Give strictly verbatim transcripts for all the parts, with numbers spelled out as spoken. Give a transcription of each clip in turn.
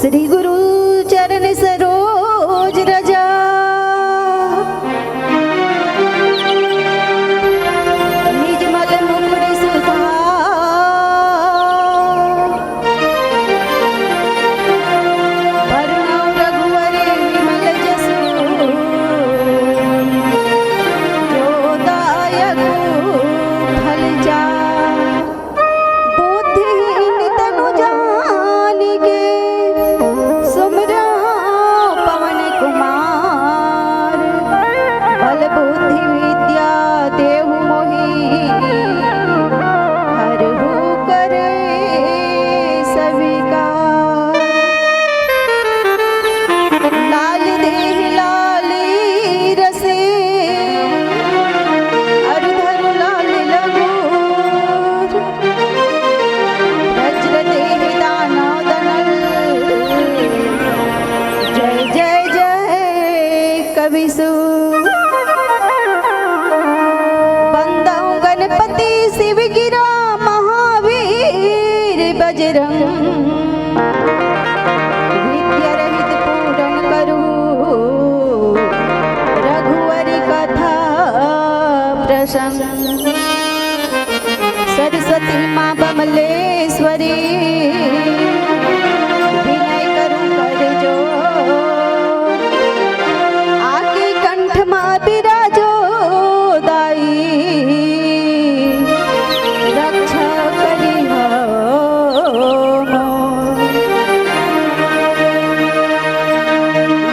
श्री गुरु चरण सरोज रजा, निज मल मुकुर सुधार। बरनउँ रघुवर विमल जसु, जो दायक फल चारि। बुद्धिहीन तनु जानिके, सुमिरउँ पवन कुमार। बल बुद्धि विद्या देहु मोहि, हरहु कलेस विकार। लाल देहि लाल रसे, अरु धरु लाल लंगूर। वज्र देहि दानव दनल, जय जय जय कवि सूर। वंदउँ गणपति शिव गिरा महावीर बजरंग। विद्या रहित पूरन करू, रघुवर कथा प्रसंग। सरस्वती माँ बमलेश्वरी, विनय करू कर जोर। आके कंठ माँ बिराजो दाई, रक्षा करिहो मोर।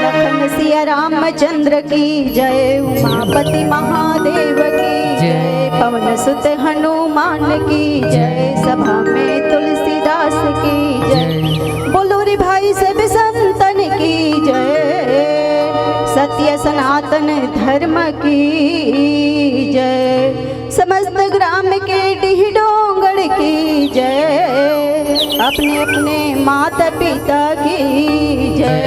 लखन सिया रामचंद्र की जय, उमापति महादेव की जय। जय, पवन सुत हनुमान की जय, जय। सभा में तुलसीदास की जय। जय। बोलो रे भाई सब संतन की जय, सत्य सनातन धर्म की जय। समस्त ग्राम के डीह डोंगड़ की जय, अपने अपने माता पिता की जय,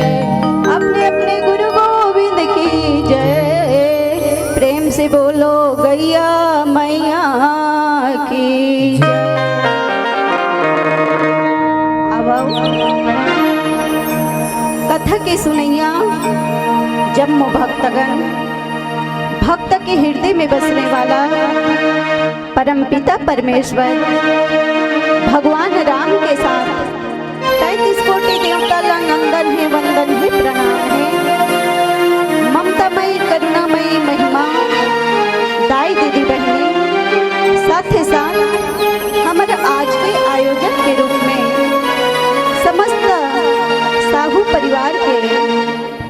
अपने अपने गुरु गोविंद की जय। प्रेम से बोलो गैया मैया की जय। अब आओ, कथा के सुनैया जम्मो भक्तगण, भक्त के हृदय में बसने वाला परमपिता परमेश्वर भगवान राम के साथ तैंतीस कोटि देवता ला नंदन हे, वंदन हे, प्रणाम हे। ममतामयी, करुणामयी महिमा, दाई दीदी बहिनी, साथ ही साथ हमर आज के आयोजन के रूप में समस्त साहू परिवार के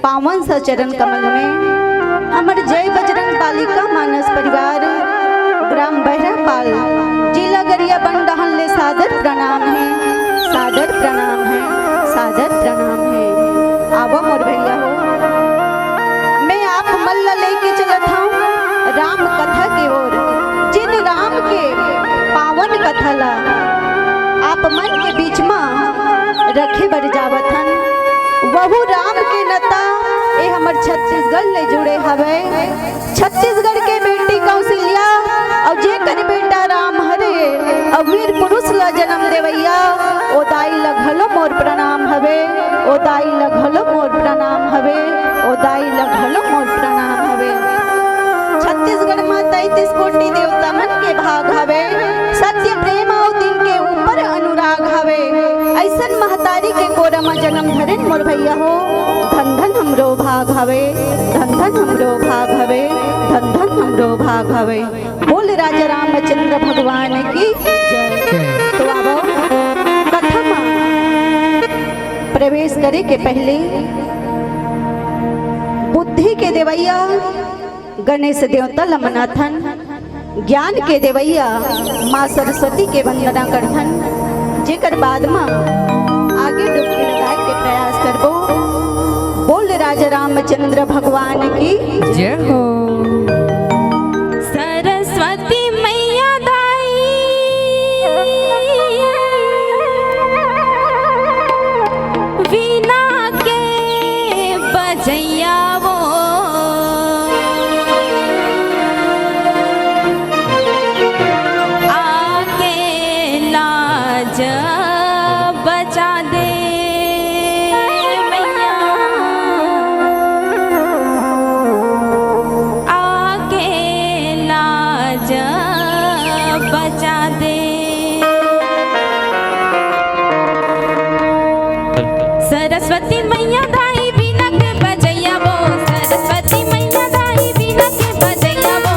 पावन सा चरण कमल में हमर जय बजरंग बालिका मानस परिवार, ग्राम बहरापाल, जिला गरियाबंद डहन ले सादर प्रणाम हे, सादर प्रणाम हे, सादर प्रणाम हे। आवा मोर भैया हो, मैं आप मन ला लेके चलत हूँ राम कथा के ओर, जिन राम के पावन कथा ला आप मन के बीच मा रखे बर जावत हन। वहू राम के नता ए हमर छत्तीसगढ़ ले जुड़े हवय। छत्तीसगढ़ के बेटी कौशल्या अउ जेकर बेटा राम हरे अउ वीर पुरुष ला जन्म देवैया, ओ दाई ला घलो मोर प्रणाम हवे, ओ दाई ला घलो मोर प्रणाम हवे, ओ दाई ला घलो मोर प्रणाम हवे। छत्तीसगढ़ मा तैंतीस कोटि देवता मन के भाग हवे, सत्य प्रेम अउ दिन के ऊपर अनुराग हवे। अइसन महतारी के कोरा मा जन्म धरेन मोर भैया हो, धन धन हमरो भाग हवे, धन धन हमरो भाग हवे, धन धन हमरो भाग हवे। बोल राजा रामचंद्र भगवान की जय। जय। तो आवो, कथा मा प्रवेश करे के पहले बुद्धि के देवैया गणेश देवता ल मनाथन, ज्ञान के देवैया माँ सरस्वती के वंदना करथन, जेकर बाद म आगे डुबकी लगाए के प्रयास करबो। बोल राजा रामचंद्र भगवान की जय हो। सरस्वती मैया दाई वीणा के बजैया वो आके लाज बचा दे। सरस्वती मैया दाई बीना के बजैया वो, सरस्वती मैया दाई बीना के बजैया वो,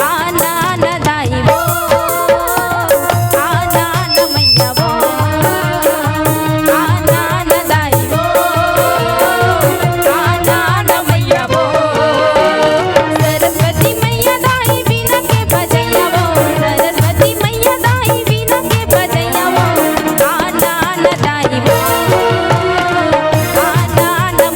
आना आना दाई वो, आना आना मैया वो, आना आना दाई वो, आना आना मैया वो। सरस्वती मैया दाई बीना के बजैया वो, सरस्वती मैया दाई बीना के बजैया वो, आना आना दाई वो, आना आना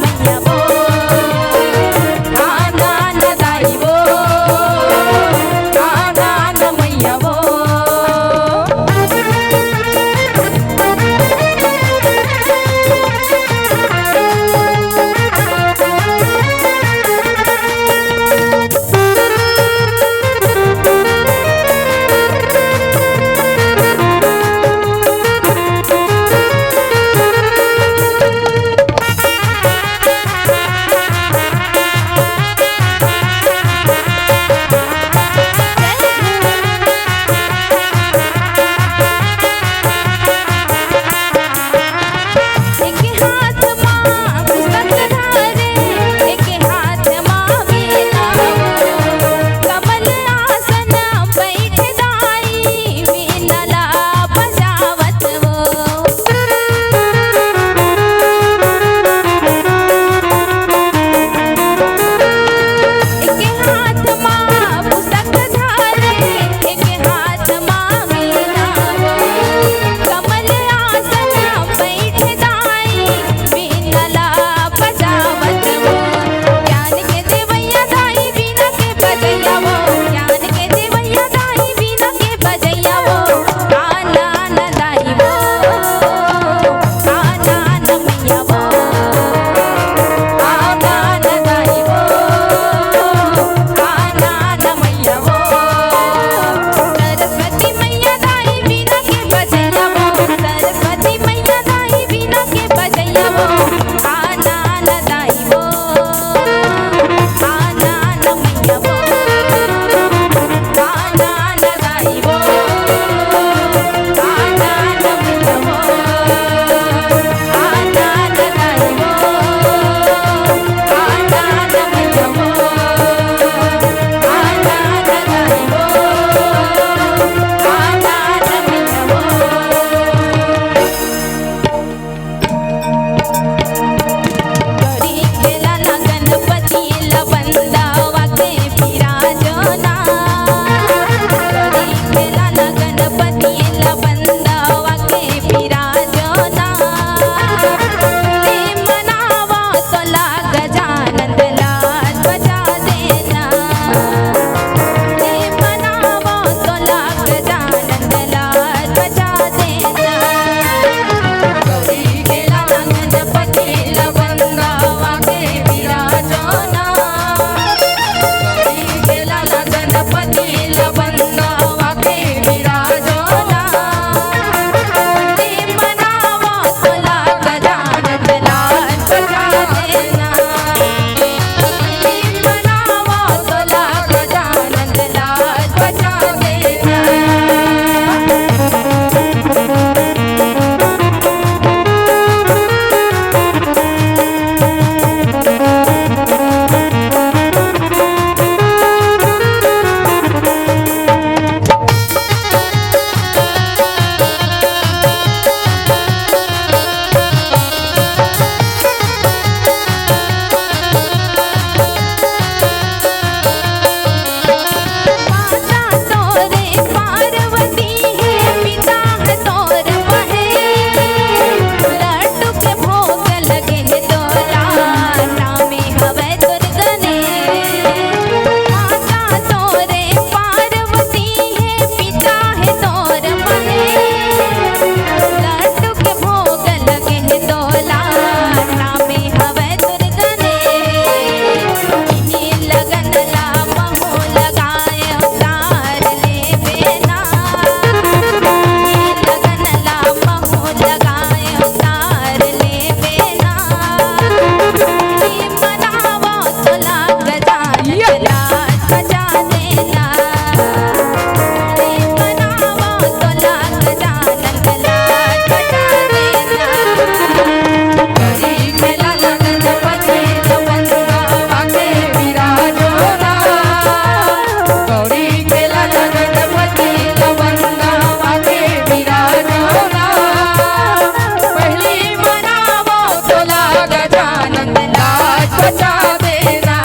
बचा देना।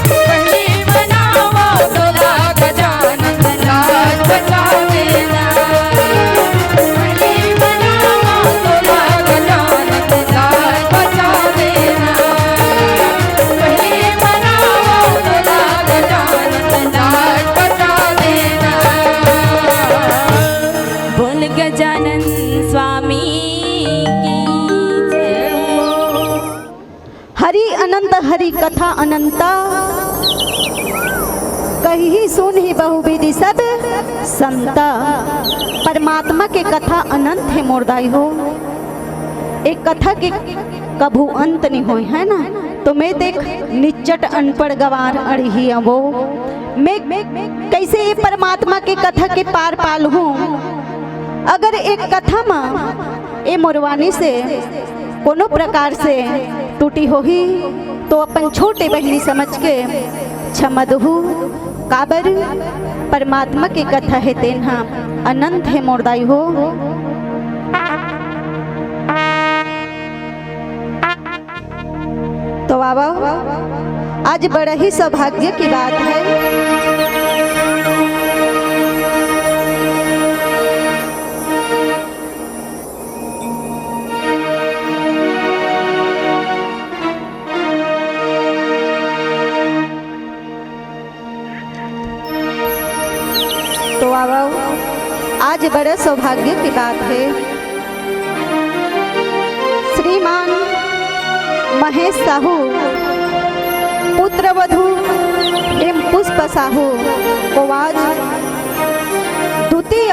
पहली मनावा तोला गजानन, लाज बचा देना। पहली मनावा तोला गजानन, लाज बचा देना। पहली मनावा तोला गजानन, लाज बचा देना। बोल गजानन स्वामी की जय। हरि अनंत हरि कथा अनंता, कहिहि सुनहि बहुविधि सब संता। परमात्मा के कथा अनंत हे मोर दाई हो, एक कथा के कभू अंत नहीं होय, है ना? तो मैं देख निच्चट अनपढ़ गंवार अड़िही अवों, मैं कैसे ये परमात्मा के कथा के पार पालहूँ? अगर एक कथा म ए मोर वाणी से कोनो प्रकार से त्रुटि होही तो अपन छोटे बहिनी समझ के क्षमा दहू। काबर परमात्मा के कथा हे तेन ह अनंत हे मोर दाई हो। तो आवव, आज बड़ा ही सौभाग्य की बात है। तो आवव, आज बड़ा सौभाग्य की बात है, श्रीमान महेश साहू, पुत्र वधू एवं पुष्प साहू को आज द्वितीय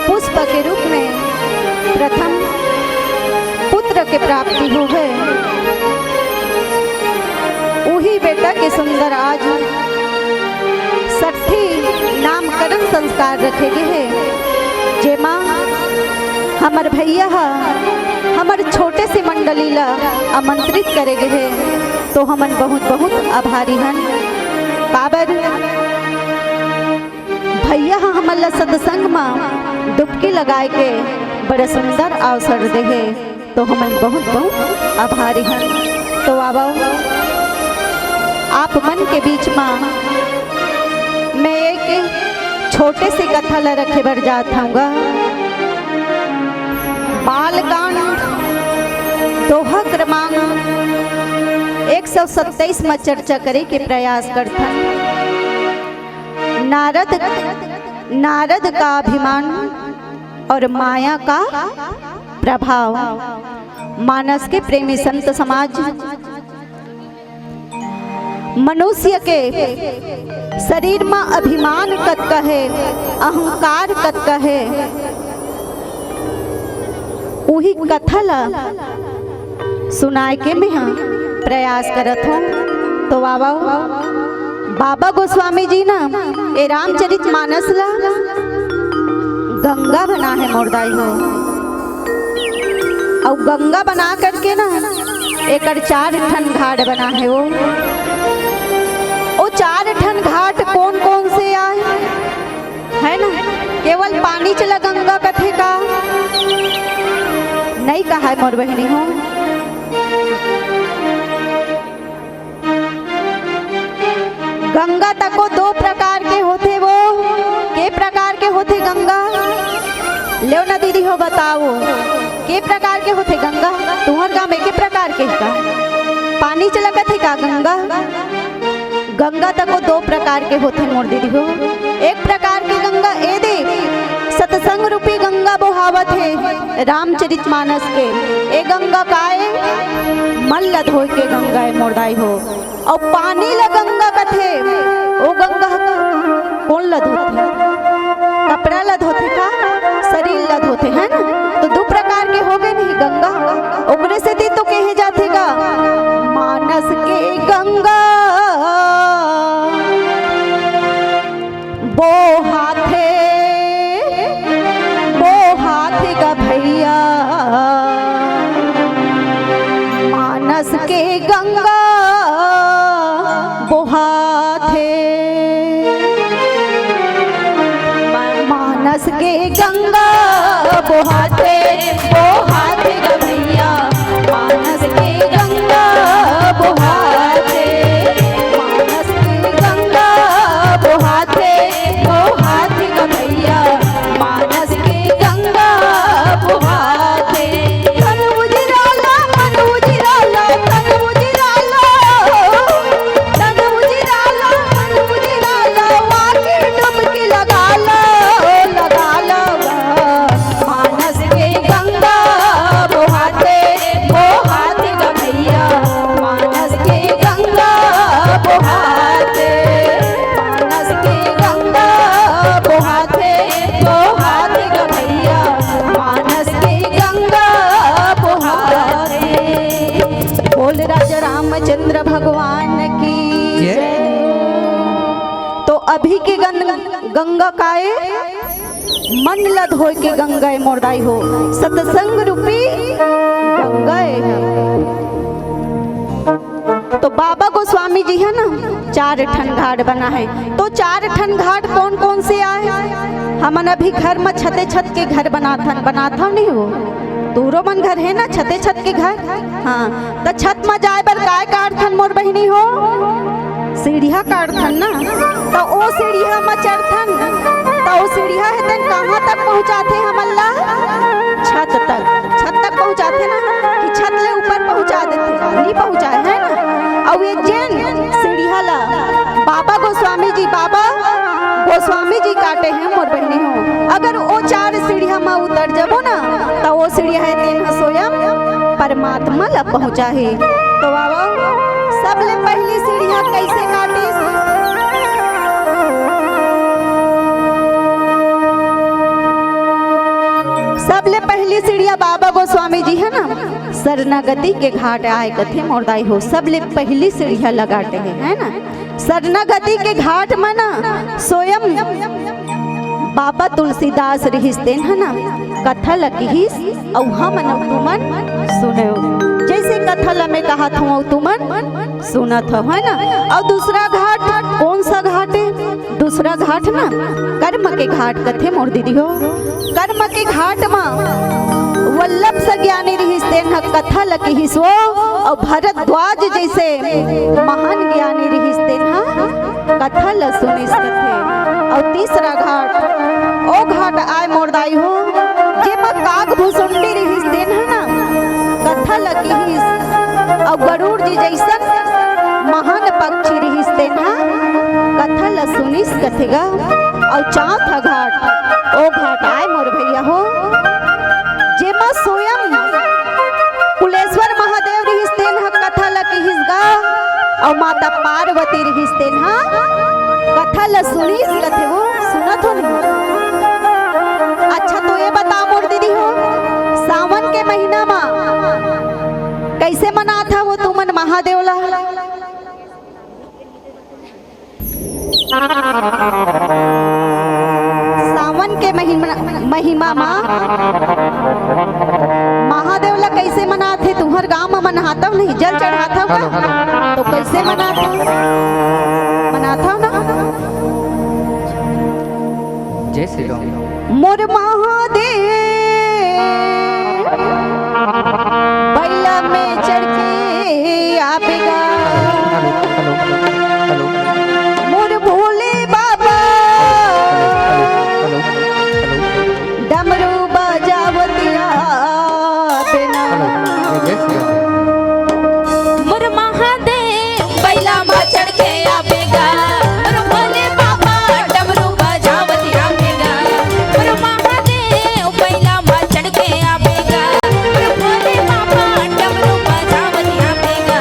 पुष्प के रूप में प्रथम पुत्र के प्राप्ति होहे। उही बेटा के सुंदर आज छट्ठी नामकरण संस्कार रखे गे हे, जेमा हमर भैया ह हमर छोटे से मंडली ला आमंत्रित करे गे हे, तो हमन बहुत बहुत आभारी हन। काबर भैया ह हमन ला सत्संग म डुबकी लगाए के बड़ा सुंदर अवसर दे हे, तो हमन बहुत बहुत आभारी हन। तो आवव, आप मन के बीच म मैं एक छोटे से कथा ला रखे बर जात हँव गा। बालकांड दोहा क्रमांक एक सौ सत्ताईस म चर्चा करे के प्रयास करथन। नारद, नारद का अभिमान और माया का प्रभाव। मानस के प्रेमी संत समाज, मनुष्य के शरीर म अभिमान कतका हे, अहंकार कतका हे, उही कथा ला सुनाए के मेंहा प्रयास करत हँव। तो आवव, बाबा गोस्वामी जी ना ए रामचरित मानस ला गंगा बनाहे मोर दाई हो। अउ गंगा बना करके ना एकर चार ठन घाट बनाहे वो। ओ चार ठन घाट कोन कोन से आय? है ना, केवल पानीच ला गंगा कथे का? नइ कहय मोर बहिनी हो। गंगा तको दो प्रकार के होथे वो। के प्रकार के होथे गंगा? लेव ना दीदी हो बताओ, के प्रकार के होथे गंगा? तुँहर गाँव में के प्रकार के हे का? पानीच ला कथे का गंगा? गंगा तको दो प्रकार के होथे मोर दीदी हो। एक प्रकार के गंगा ए दे सत्संग रूपी गंगा बोहावत हे रामचरित मानस के। ए गंगा काय? मन ला धोए के गंगा ए मोर दाई हो। अउ पानी ला गंगा कथे, ओ गंगा कोन ला धोथे? कपड़ा ला धोथे का? शरीर ला धोथे, है ना? तो दू प्रकार के होगे नहीं गंगा, ओकरे सेती तो कहे जाथे गा, मानस के गंगा बोहाथे, बोहाथे गा भैया, मानस के गंगा बोहाथे। मानस के गंगा बोहाथे, बोहाथे गा भैया, मानस के गंगा चंद्र भगवान की जय। तो अभी के गं-, गंगा काय, मन ल धोए के गंगा ए मोर दाई हो, सत्संग रूपी गंगा ए। तो बाबा गोस्वामी जी हे ना, चार ठन घाट बना हे। तो चार ठन घाट कौन कौन से आय? हमन अभी घर म छते छत के घर बनाथन, बनाथव नहीं हो? तोरो मन घर हे ना, छते छत के घर? हाँ, त छत म जाय बर काय काटथन मोर बहिनी हो? सीढ़िया काटथन ना, त ओ सीढ़िया म चढ़थन, त ओ सीढ़िया हे तेन कहाँ तक पहुँचाथे हमन ला? छत तक। छत तक पहुँचाथे ना, कि छत ले ऊपर पहुँचा देथे, नहीं पहुँचाए, है ना? अउ ये जेन सीढ़िया ला बाबा गोस्वामी जी, बाबा गोस्वामी जी काटे हे मोर बहिनी हो। अगर ओ चार सीढ़िया म उतर जबो ना, त ओ सीढ़िया हे तेन ह स्वयं परमात्मा ला पहुँचाही। तो बाबा, सबले पहली सीढ़िया कैसे काटिस? सबले पहली सीढ़िया बाबा गोस्वामी जी हे ना, शरणागति के घाट आय कथे मोर दाई हो, सबले पहली सीढ़िया ला काटे हे, है ना? शरणागति के घाट म ना स्वयं बाबा तुलसीदास रिहिस तेन ह ना कथा ल किहिस, अउ हमन अउ तुमन सुनेव। जैसे कथा ल मैं कहत हूँ अउ तुमन सुनत हव, है ना? अउ दूसरा घाट कौन सा घाट हे? दूसरा घाट ना कर्म के घाट कथे मोर दीदी हो। कर्म के घाट म वल्लभ सा ज्ञानी रिहिस तेन ह कथा ल किहिस वो, अउ भरद्वाज जैसे महान ज्ञानी रिहिस तेन ह कथा ल सुनिस कथे। अउ तीसरा घाट, ओ घाट आय मोर दाई हो, जेमा काग भुसुंडी रिहिस तेन ह ना कथा ल किहिस, अउ गरुड़ जी जैसन महान पक्षी रिहिस तेन ह कथा ल सुनिस कथे गा। अउ चौथा घाट, ओ घाट आय मोर भैया हो, जेमा स्वयं कुलेश्वर महादेव रिहिस तेन ह कथा ल किहिस गा, अउ माता पार्वती रिहिस तेन ह कथा ल सुनिस कथे वो, सुनत हो नहीं? अच्छा, तो ये बता मोर दीदी हो, सावन के महीना म कैसे मनात हव वो तुमन महादेव ला? सावन के महिमा, महिमा मा महादेव ला कैसे मनाथे? तुहर गांव मा मनाथव नहीं, जल चढ़ाथव का? Hello, hello. तो कैसे मनाथव? मनाथव ना? जय श्री राम। मोर महादेव बैला में चढ़ के आबेगा। Hello, hello, hello. मोर Bhole Baba hello, hello, hello, hello. डमरू बजावतिया बिना। हेलो, जय श्री राम। मोर महादेव बैला में चढ़ के आबेगा। मोर भोले बाबा डमरू बजावतिया बिना। मोर महादेव बैला में चढ़ के आबेगा। मोर भोले बाबा डमरू बजावतिया बिना।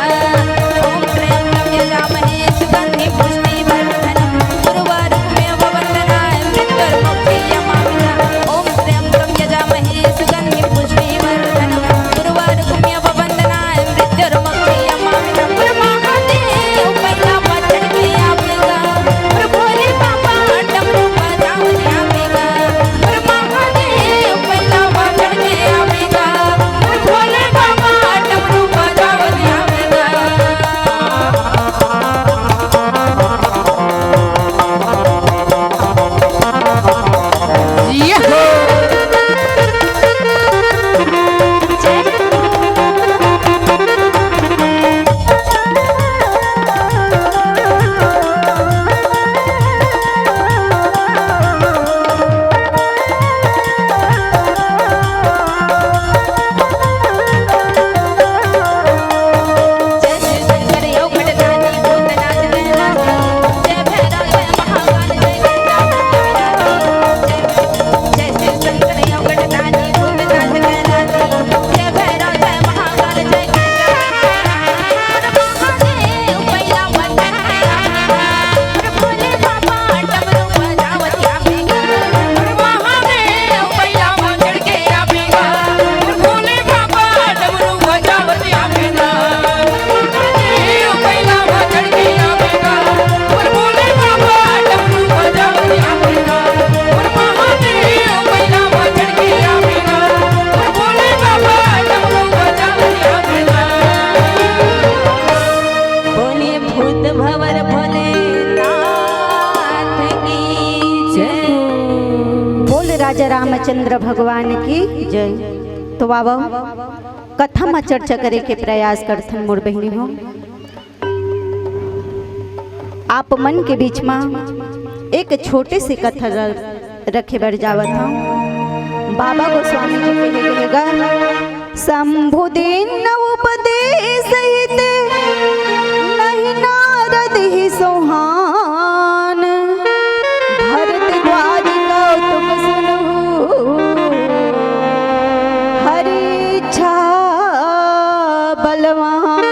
ओम त्र्यंबकम यजामहे सुगंधिं पुष्टिवर्धनम्। उर्वारुकमिव बन्धनान् मृत्युर्मुक्षीयमामृतात्। ओम त्र्यंबकम यजामहे सुगंधिं पुष्टिवर्धनम्। उर्वारुकमिव बन्धनान् चंद्र भगवान की जय। तो आवव, कथा म चर्चा करे के प्रयास करथन मोर बहिनी हो। आप मन के बीच म एक छोटे से कथा र-, रखे बर जावत हंव। बाबा गोस्वामी जी के हे, हे गा, शंभु दीन उपदेश हित, नहीं नारद ही सोहान। भरद्वाज कौतुक सुनहु, हरि इच्छा बलवान।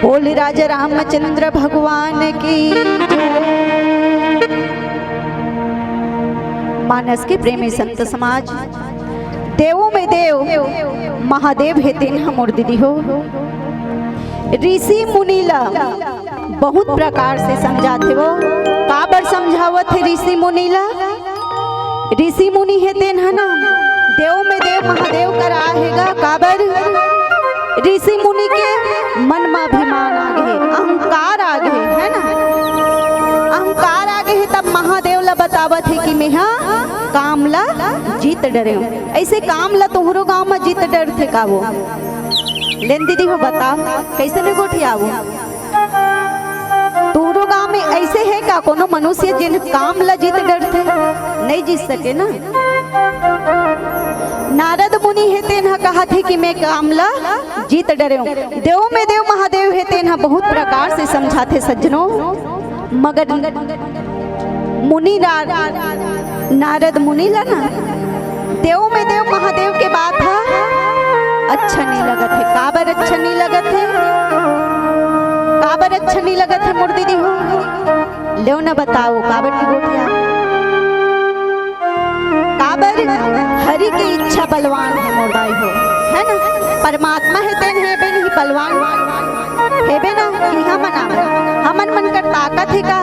बोल राजा रामचंद्र भगवान की जय। मानस के प्रेमी संत समाज, देवों में देव महादेव हे तेन ह मोर दीदी हो। ऋषि मुनि ला बहुत प्रकार से समझाथे वो। काबर समझावत हे ऋषि मुनि ला? ऋषि मुनि हे तेन ह ना, देव में देव महादेव करा हे गा। काबर? ऋषि मुनि के मन म अभिमान आ गे, अहंकार आ गे, है ना? अहंकार आ गे हे, तब महादेव ला बतावत हे कि मेहा काम ला जीत डरेंव। ऐसे काम ला तुहरो गांव म जीत डरथे का वो? लेन दीदी हो, बताव, कैसे ले गोठियावो? तुहरो गांव में ऐसे हे का कोनो मनुष्य जिन काम ला जीत डरथे, नहीं जीत सके ना? नारद मुनि हे तेन ह कहत हे कि मैं काम ला जीत डरेंव। देव में देव महादेव हे तेन ह बहुत प्रकार से समझाथे सज्जनों, मगर मुनि रा-, नारद मुनि ला ना, देव में देव महादेव के बात ह अच्छा नहीं लगत हे। काबर अच्छा नहीं लगत हे? काबर अच्छा नहीं लगत हे मोर दीदी हो? लेव ना बताओ, काबर की गोठिया? काबर? हरि के इच्छा बलवान हे मोर दाई हो, है ना? परमात्मा हे तेन हे बे नहीं बलवान। हेबे ना कि हमन आबे, हमन मन कर ताकत हे का?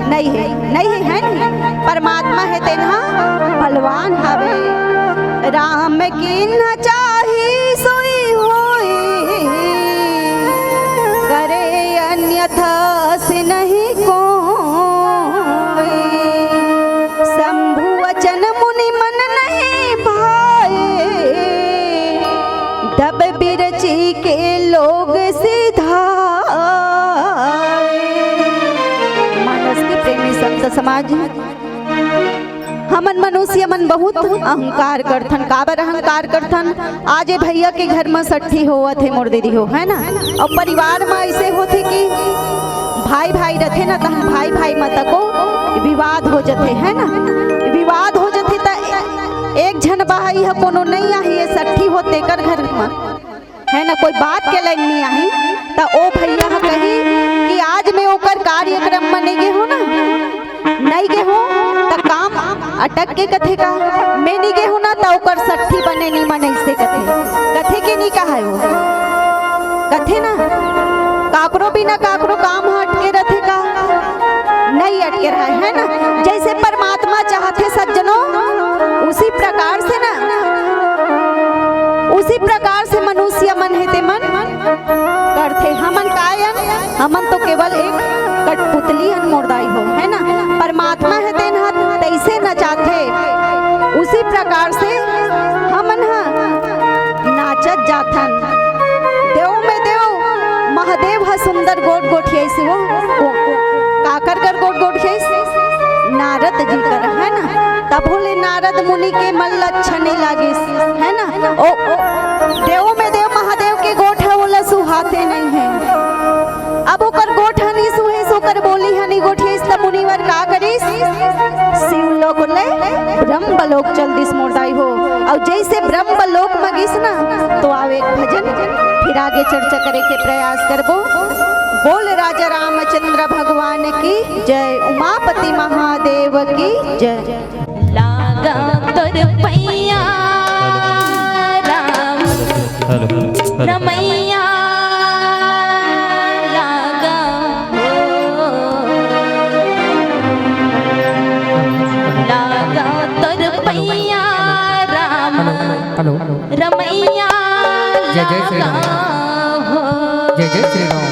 नहीं हे, नहीं हे, है नहीं? परमात्मा हे तेन ह बलवान हवे। राम किन्ह चाही सोई होई, करे अन्यथा से नहीं कोई। शंभु वचन मुनि मन नहीं भाए, दब बिरची के लोग सिधाए। मानस के प्रेमी संत समाज, हमन मनुष्य मन बहुत अहंकार करथन। काबर अहंकार करथन? आज ए भैया के घर म सट्ठी होवत हे मोर दीदी हो, है ना? अउ परिवार म ऐसे होथे कि भाई भाई रथे ना, तहन भाई भाई म तको विवाद हो जथे, है ना? विवाद हो जथे त एक झन भाई ह कोनो नहीं आही, ए सट्ठी हो तेकर घर म, है ना, कोई बात के लायक नहीं आही, त ओ भैया ह कही कि आज मैं ओकर कार्यक्रम म नहीं गे हो ना, नहीं गे हो त काम अटक के कथे का, मैं नहीं गे हो ना त ओकर सट्ठी बने नहीं मन ऐसे कथे, कथे कि नहीं कहा है वो? कथे ना, काकरो बिना काकरो काम ह अटके रथे का? नहीं अटके रहे, है ना? जैसे परमात्मा चाहथे सज्जनों, उसी प्रकार से ना, उसी प्रकार से मनुष्य मन हे ते मन करथे। हमन काय अन? हमन तो केवल एक कठपुतली हन मोर दाई हो, है ना? परमात्मा हे तेन ह तैसे नचाथे, उसी प्रकार से हमन ह नाचत जाथन। देव में देव महादेव ह सुंदर गोठ गोठियाइस वो, वो, काकर कर गोठ गोठियाइस? नारद जी कर, है ना? तब बोले नारद मुनि के मन ल अच्छा नहीं लागिस, है ना? ओ, ओ, देव में देव महादेव के गोठ ह ओला सुहाते नहीं है। अब ओकर गोठ ह नहीं सुहेस, ओकर बोली ह नहीं गोठियाइस, त मुनिवर का करिस? शिव लोक ले ब्रह्म लोक चल दिस मोर दाई हो। अउ जैसे ब्रह्म लोक म गिस ना, तो आवे एक भजन, फिर आगे चर्चा करे के प्रयास करबो। बोल राजा रामचंद्र भगवान की जय, उमापति महादेव की जय। लागा तोर पैया Ram hello, hello, hello. Ramaiya लागा हो, लागा तोर पैया राम हेलो, हेलो। रमैया जय जय श्री राम। लागा हो। जय जय श्री राम।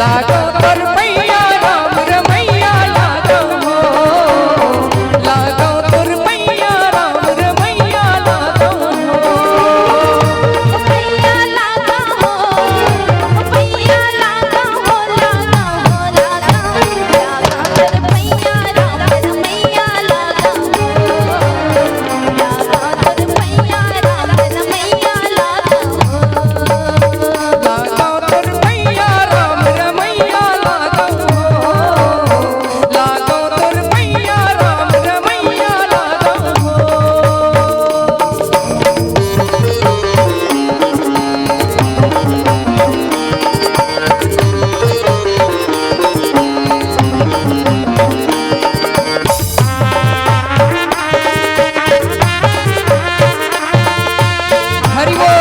लागो तोर पैया राम रमैया लागो हो, लागो तोर पैया राम रमैया लागो हो। पैया लागो हो, पैया लागो हो, लागो हो, लागो, लागो तोर पैया राम रमैया लागो हो, लागो तोर पैया राम रमैया लागो हो। लागो तोर पैया राम रमैया लागो हो। लागो तोर पैया राम रमैया लागो हो। हरि बोल।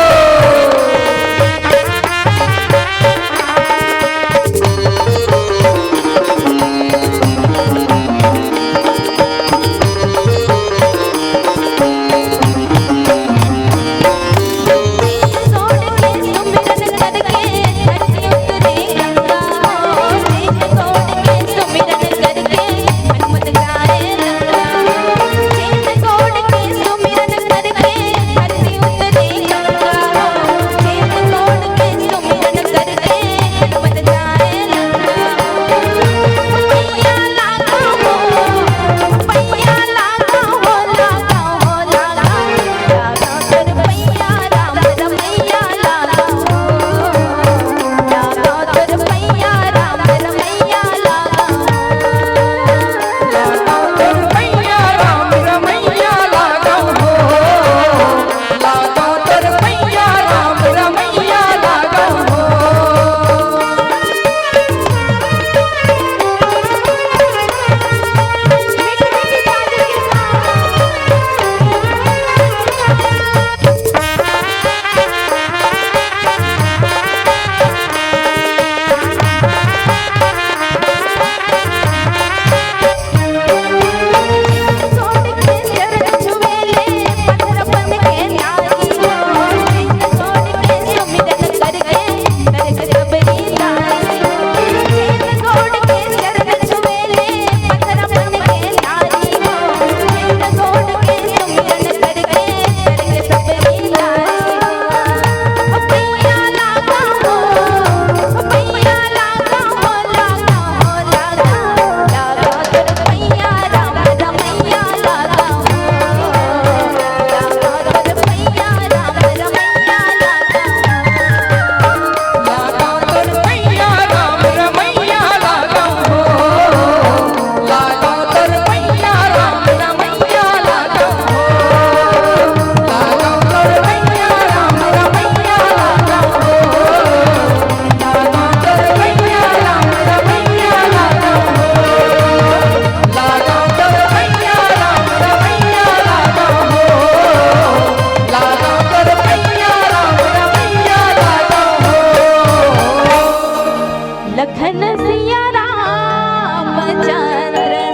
लखन सिया रामचंद्र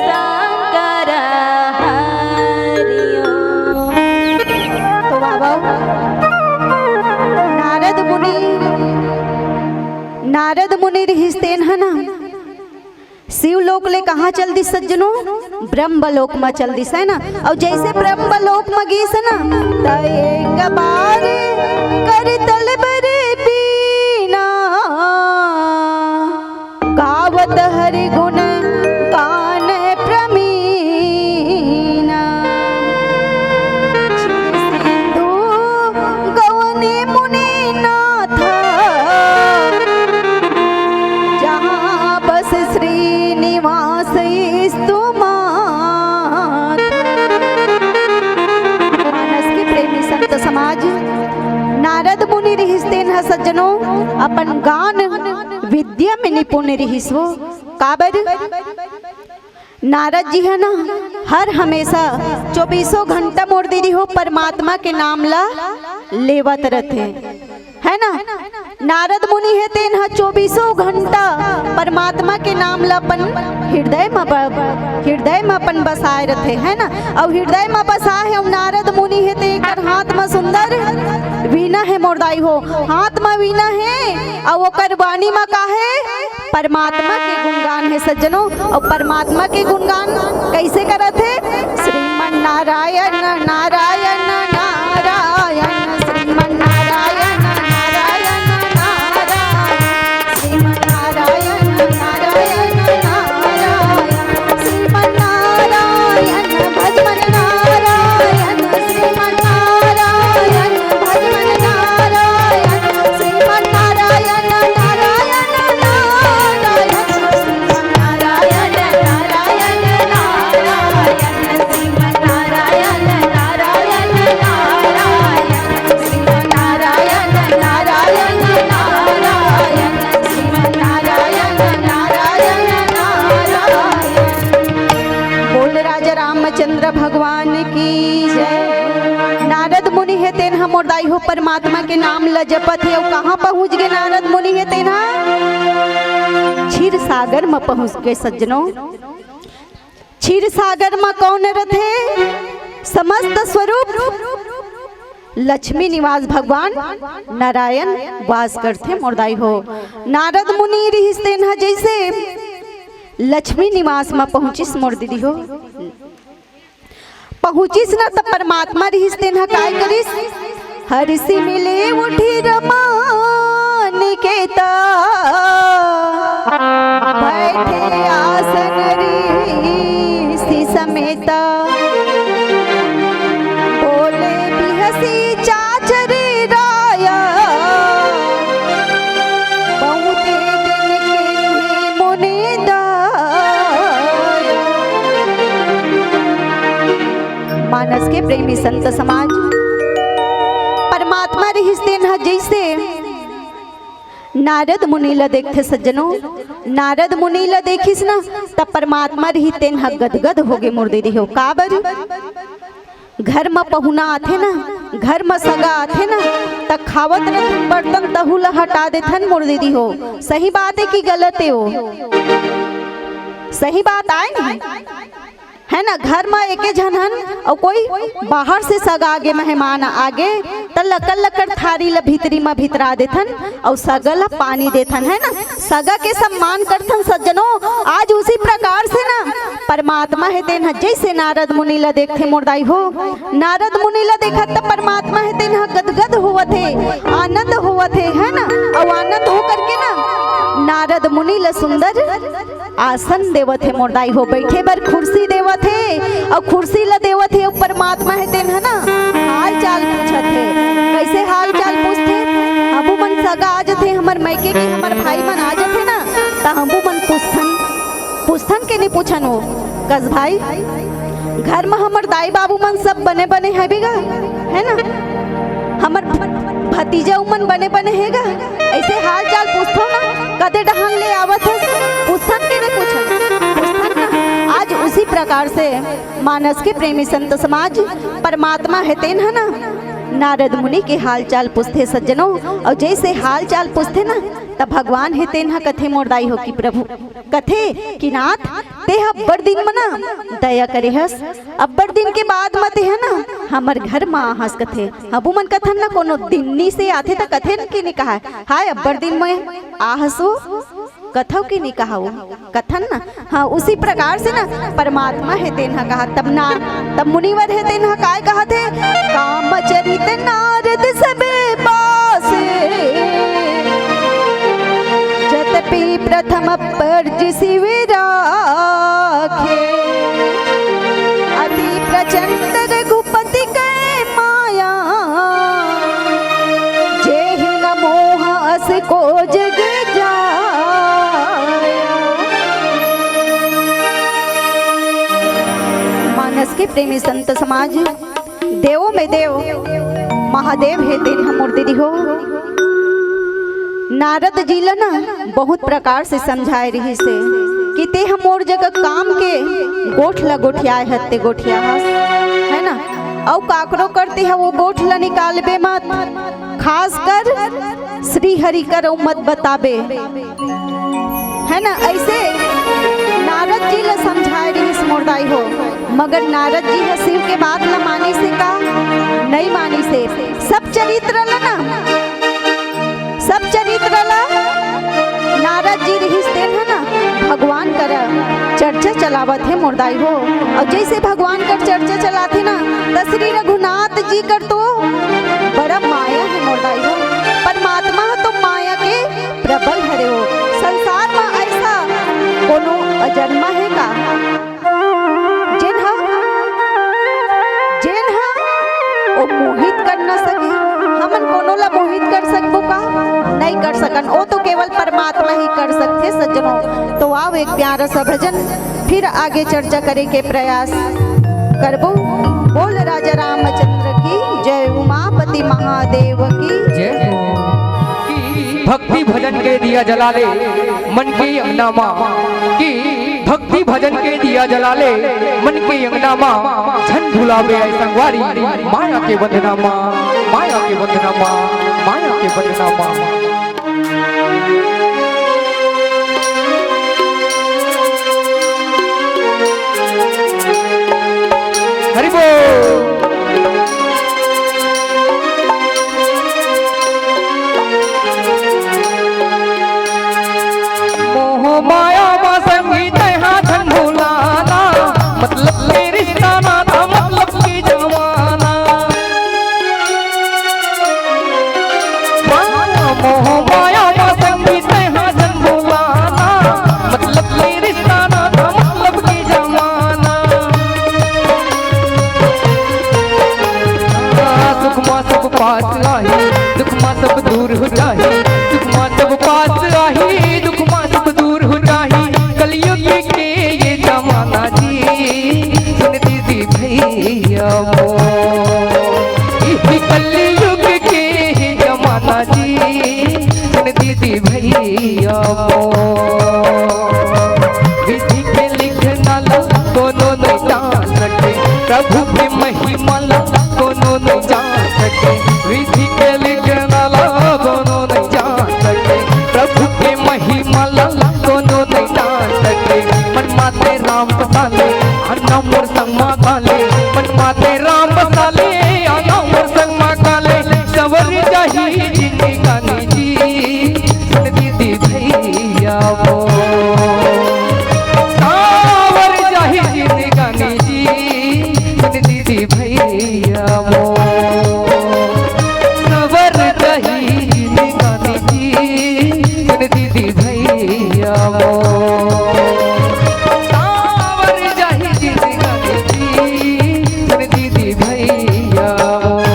शंकर हरि ओम। तो बाबा, नारद मुनि, नारद मुनि रिहिस तेन ह ना, शिव लोक ले कहाँ चल दिस सज्जनो? ब्रह्म लोक म चल दिस, है ना? अउ जैसे ब्रह्म लोक म गिस ना, त एक बार कर तल बर बीना, गावत हरि गुण गान प्रमीना। सिंधु गवने मुनिनाथ, जहाँ बस श्रीनिवास स्तु माथ। मानस के प्रेमी संत समाज, नारद मुनि रिहिस तेन ह सज्जनो, अपन गान विद्या में निपुण रिहिस हो। काबर? नारद जी ह ना, हर हमेशा चौबीसों घंटा मोर दीदी हो परमात्मा के नाम ला लेवत रथे, है ना? नारद मुनि हे तेन ह चौबीसों घंटा परमात्मा के नाम ला अपन हृदय म ब-, हृदय म अपन बसाए रथे, है ना? अउ हृदय म बसाए हे, अउ नारद मुनि हे तेकर हाथ म सुंदर वीणा हे मोर दाई हो, हाथ म वीणा हे, अउ ओकर वाणी म का हे? परमात्मा के गुणगान हे सज्जनों। अउ परमात्मा के गुणगान कइसे करत हे? श्रीमन नारायण, नारायण, नारायण, श्रीमन नारायण, नारायण, नारायण, श्रीमन नारायण, नारायण, नारायण, श्रीमन नारायण, भज मन नारायण, श्रीमन नारायण, भज मन नारायण, श्रीमन नारायण, नारायण, नारायण, श्रीमन नारायण, नारायण, नारायण, श्रीमन नारायण, नारायण, नारायण, श्रीमन नारायण, नारायण, नारायण, श्रीमन नारायण, नारायण, नारायण। बोल राजा रामचंद्र भगवान की जय। नारद मुनि हे तेन ह मोर दाई हो परमात्मा के नाम ल जपत हे। अउ कहाँ पहुँच गे नारद मुनि हे तेन ह? क्षीर सागर म पहुँच गे सज्जनों। क्षीर सागर म कौन रथे? समस्त स्वरूप लक्ष्मी निवास भगवान नारायण वास करथे मोर दाई हो। नारद मुनि रिहिस तेन ह जइसे लक्ष्मी निवास म पहुँचिस मोर दीदी हो। पहुँचिस न त परमात्मा रिहिस तेन ह काय करिस? हरिसि मिले उठि रमा निकेता, बैठे आसन रिहिसि समेता। बोले बिहसी चाचरी राया, बहुते दिन किन्ही मुनि दाया। मानस के प्रेमी संत समाज, परमात्मा रिहिस तेन ह जइसे नारद मुनि ल देखथे सज्जनों, नारद मुनि ल देखिस न, त परमात्मा रिहिस तेन ह गदगद होगे मोर दीदी हो। काबर? घर म पहुना आथे न, घर म सगा आथे न, त खावत रहिथन बर्तन, तहू ल हटा देथन मोर दीदी हो। सही बात हे कि गलत हे वो? सही बात आय न? हे न, घर म एके झन हन, अउ कोई बाहर से सगा आगे, मेहमान आगे, त लकर लकर थारी ल भीतरी म भितरा देथन, अउ सगा ल पानी देथन, हे न? सगा के सम्मान करथन सज्जनों। आज उसी प्रकार से न परमात्मा हे तेन ह जइसे नारद मुनि ल देखथे मोर दाई हो, नारद मुनि ल देखत त परमात्मा हे तेन ह गदगद होवत हे, आनंद होवत हे, हे न? अउ आनंद हो करके न नारद मुनि ल सुंदर आसन देवत हे मोर दाई हो, बैठे बर कुर्सी देवत हे, अउ कुर्सी ल देवत हे, अउ परमात्मा हे तेन ह न हाल चाल पूछत हे। कइसे हाल चाल पूछथे? हमू मन सगा आ जथे, हमर मइके के हमर भाई मन आ जथे न, त हमू मन पूछथन, पूछथन के नइ पूछन वो, कस भाई, घर म हमर दाई बाबू मन सब बने बने हवे गा, हे न? हमर भ-, भतीजा उमन बने बने हे गा, अइसे हाल चाल पूछथव न, कते डहन ले आवत हस, पूछथन के नइ पूछन, पूछथन न। आज उसी प्रकार से मानस के प्रेमी संत समाज, परमात्मा हे तेन ह न नारद मुनि के हाल चाल पूछथे सज्जनों, अउ जइसे हाल चाल पूछथे न, त भगवान हे तेन ह कथे मोर दाई हो कि प्रभु, कथे कि नाथ, तें ह अब्बड़ दिन म न दया करे हस, अब्बड़ दिन के बाद म तें ह न हमर घर म आ हस कथे। हमू मन कथन न कोनो दिन्नी से आथे त कथे न कि नइ कहय, हाय अब्बड़ दिन म आ हस वो, कथव कि नइ कहव, कथन न। हाँ, उसी प्रकार से न परमात्मा हे तेन ह कहा, तब ना, तब मुनिवर हे तेन ह काय कहत हे? काम चरित नारद सब पास, जतपि प्रथम पर्ज शिव राखे। अति प्रचंड रघुपति कै माया, जेहि न मोह अस को जग जाया। मानस के प्रेमी संत समाज, देवों में देव महादेव हे तेन ह मोर दीदी हो। नारद जी ल न बहुत प्रकार से समझाए रिहिस हे कि तें ह मोर जगह काम के गोठ ल गोठियाए हस, तें गोठिया हस, हे न? अउ काकरो कर तें ह वो गोठ ल निकालबे मत, खासकर श्री हरि कर अउ मत बताबे, हे न? अइसे नारद जी ल समझाए रिहिस मोर दाई हो, मगर नारद जी ह शिव के बात ल मानिस हे का? नइ मानिस हे। सब चरित्र ल न, सब चरित्र ल नारद जी रिहिस ते चलावत हे मोर दाई हो। अउ जइसे भगवान कर चर्चा चलाथे ना, त श्री रघुनाथ जी कर तो बड़ा माया हे मोर दाई हो। परमात्मा ह तो माया के प्रबल हरे हो। संसार म अइसा कोनो अजन्मा हे का, जेन ह, जेन ह ओ मोहित कर न सके? हमन कोनो ला मोहित कर सकबो का? नइ कर सकन। ओ तो केवल परमात्मा ही कर सकथे सज्जनों। तो आओ, एक प्यारा सा भजन फिर आगे चर्चा करे के प्रयास करबो। बोल राजा रामचंद्र की जय, उमापति महादेव की जय हो। भक्ति भजन के दिया जला ले मन के अंगना मा, कि भक्ति भजन के दिया जला ले मन के अंगना मा, झन भुलावे ऐ संगवारी, माया के बंधना मा, माया के बंधना मा, माया के बंधना मा। हरि बोल। मोह माया मा संगी तैहा झन भुलाना, मतलब के रिश्ता नाता, मतलब के जमाना। मोह माया मा संगी तैहा झन भुलाना, मतलब के रिश्ता नाता, मतलब के जमाना। सुख मा सब पास आही, दुख मा सब दूर हो जाही, सुख मा सब पास आही, दुख मा सब दूर हो जाही। कलयुग के ये जमाना जी, सुन दीदी भैया मोर, इही कलयुग के ये जमाना जी, सुन दीदी भैया मोर। विधि के लिखना ला कोनो नइ जान सके, प्रभु के महिमा ला कोनो नइ जान सके। विधि के लिखना ला कोनो नइ जान सके, प्रभु के महिमा ला कोनो नइ जान सके। मन माते राम बसा ले, आना मोर संग मा गा ले, मन माते राम बसा ले, आना मोर संग मा गा ले। सवर जाही जिंदगानी जी, सुन दीदी भैया मोर। सावर जाही जिंदगानी जी, सुन दीदी भैया मोर। सवर जाही जिंदगानी जी, सुन दीदी भैया मोर। सावर जाही जिंदगानी जी, सुन दीदी भैया मोर।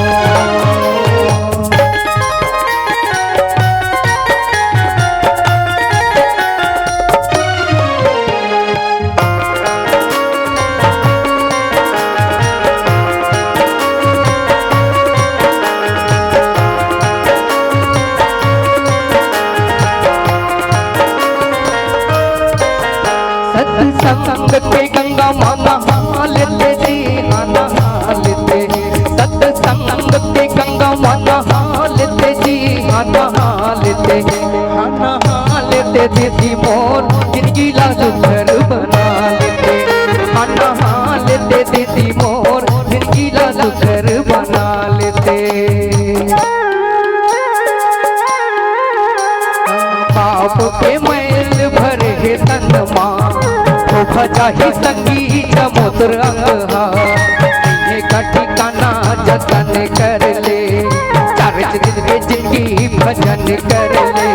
सत्संग के गंगा मा नहा लेते जी, हाँ नहा लेते। सत्संग के गंगा मा नहा लेते जी, हाँ नहा लेते। हाँ नहा लेते दीदी मोर, जिंदगी ला सुघर बना लेते। हाँ नहा लेते दीदी मोर, जिंदगी ला सुघर बना लेते। पाप के मैल भरे हे तन मा, धोखा चाही संगी जमोतर अंग हा। एका ठिकाना जतन कर ले, चार दिन के जिंदगी भजन कर ले।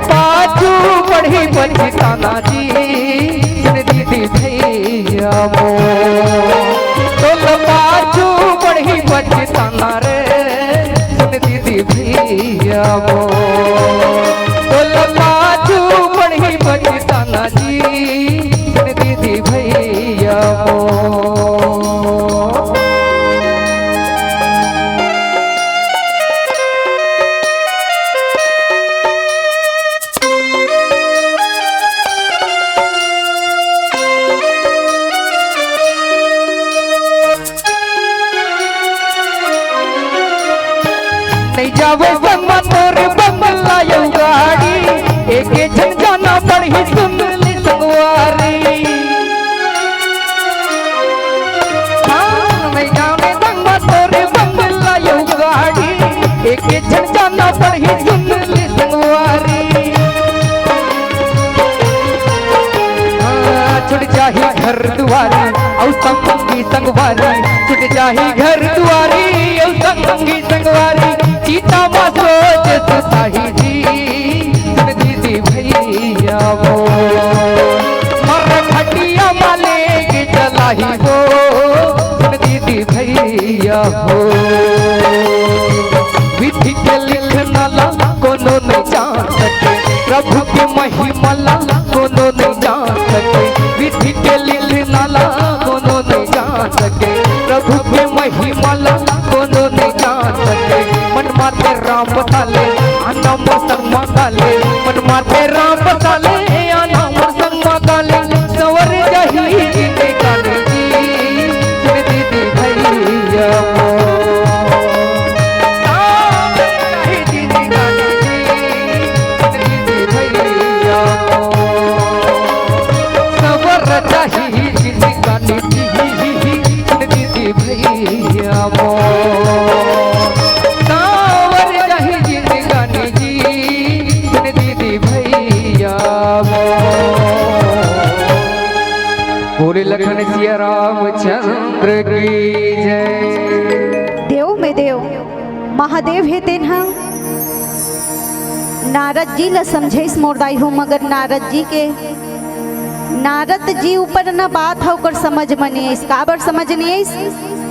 पाछू पड़ही पछताना जी, सुन दीदी भैया मोर। तोल पाछू पड़ही पछताना रे, सुन दीदी भैया मोर। तोल पाछू पड़ही पछताना जी, सुन दीदी भैया मोर। नइ जावे संग मा तोर बंगला अउ गाड़ी, एके झन जाना पड़ही सुन ले संगवारी। हाँ, नइ जावे संग मा तोर बंगला अउ गाड़ी, एके झन जाना पड़ही सुन ले संगवारी। हाँ, छुट जाही घर दुआरी अउ संगी संगवारी, छूट जाही घर दुआरी अउ संगी संगवारी। चिता मा सोच सुताही जी, सुन दीदी भैया वो, मर खटिया मा लेके चलाही वो, सुन दीदी भैया वो। विधि के लिखना ला कोनो नहीं जान सके, प्रभु के महिमा ला कोनो नहीं जान सके। विधि के लिखना ला कोनो नहीं जान सके, प्रभु के महिमा ला कोनो नहीं जान सके। मन माते राम बसा ले, आना मोर संग मा गा ले। मन माते राम बसा ले, आना मोर संग मा गा ले। सवर जाही जिंदगानी जी, सुन दीदी भैया मोर। सवर चाही जिंदगानी जी, सुन दीदी भैया मोर। सवर चाही जिंदगानी जी, सुन दीदी भैया मोर। बोले लखन सिया रामचंद्र की जय। देव में देव महादेव हे तेन ह नारद जी ल समझेस मोर दाई हो, मगर नारद जी के, नारद जी ऊपर न बात ह ओकर समझ म नइ आइस। काबर समझ नइ आइस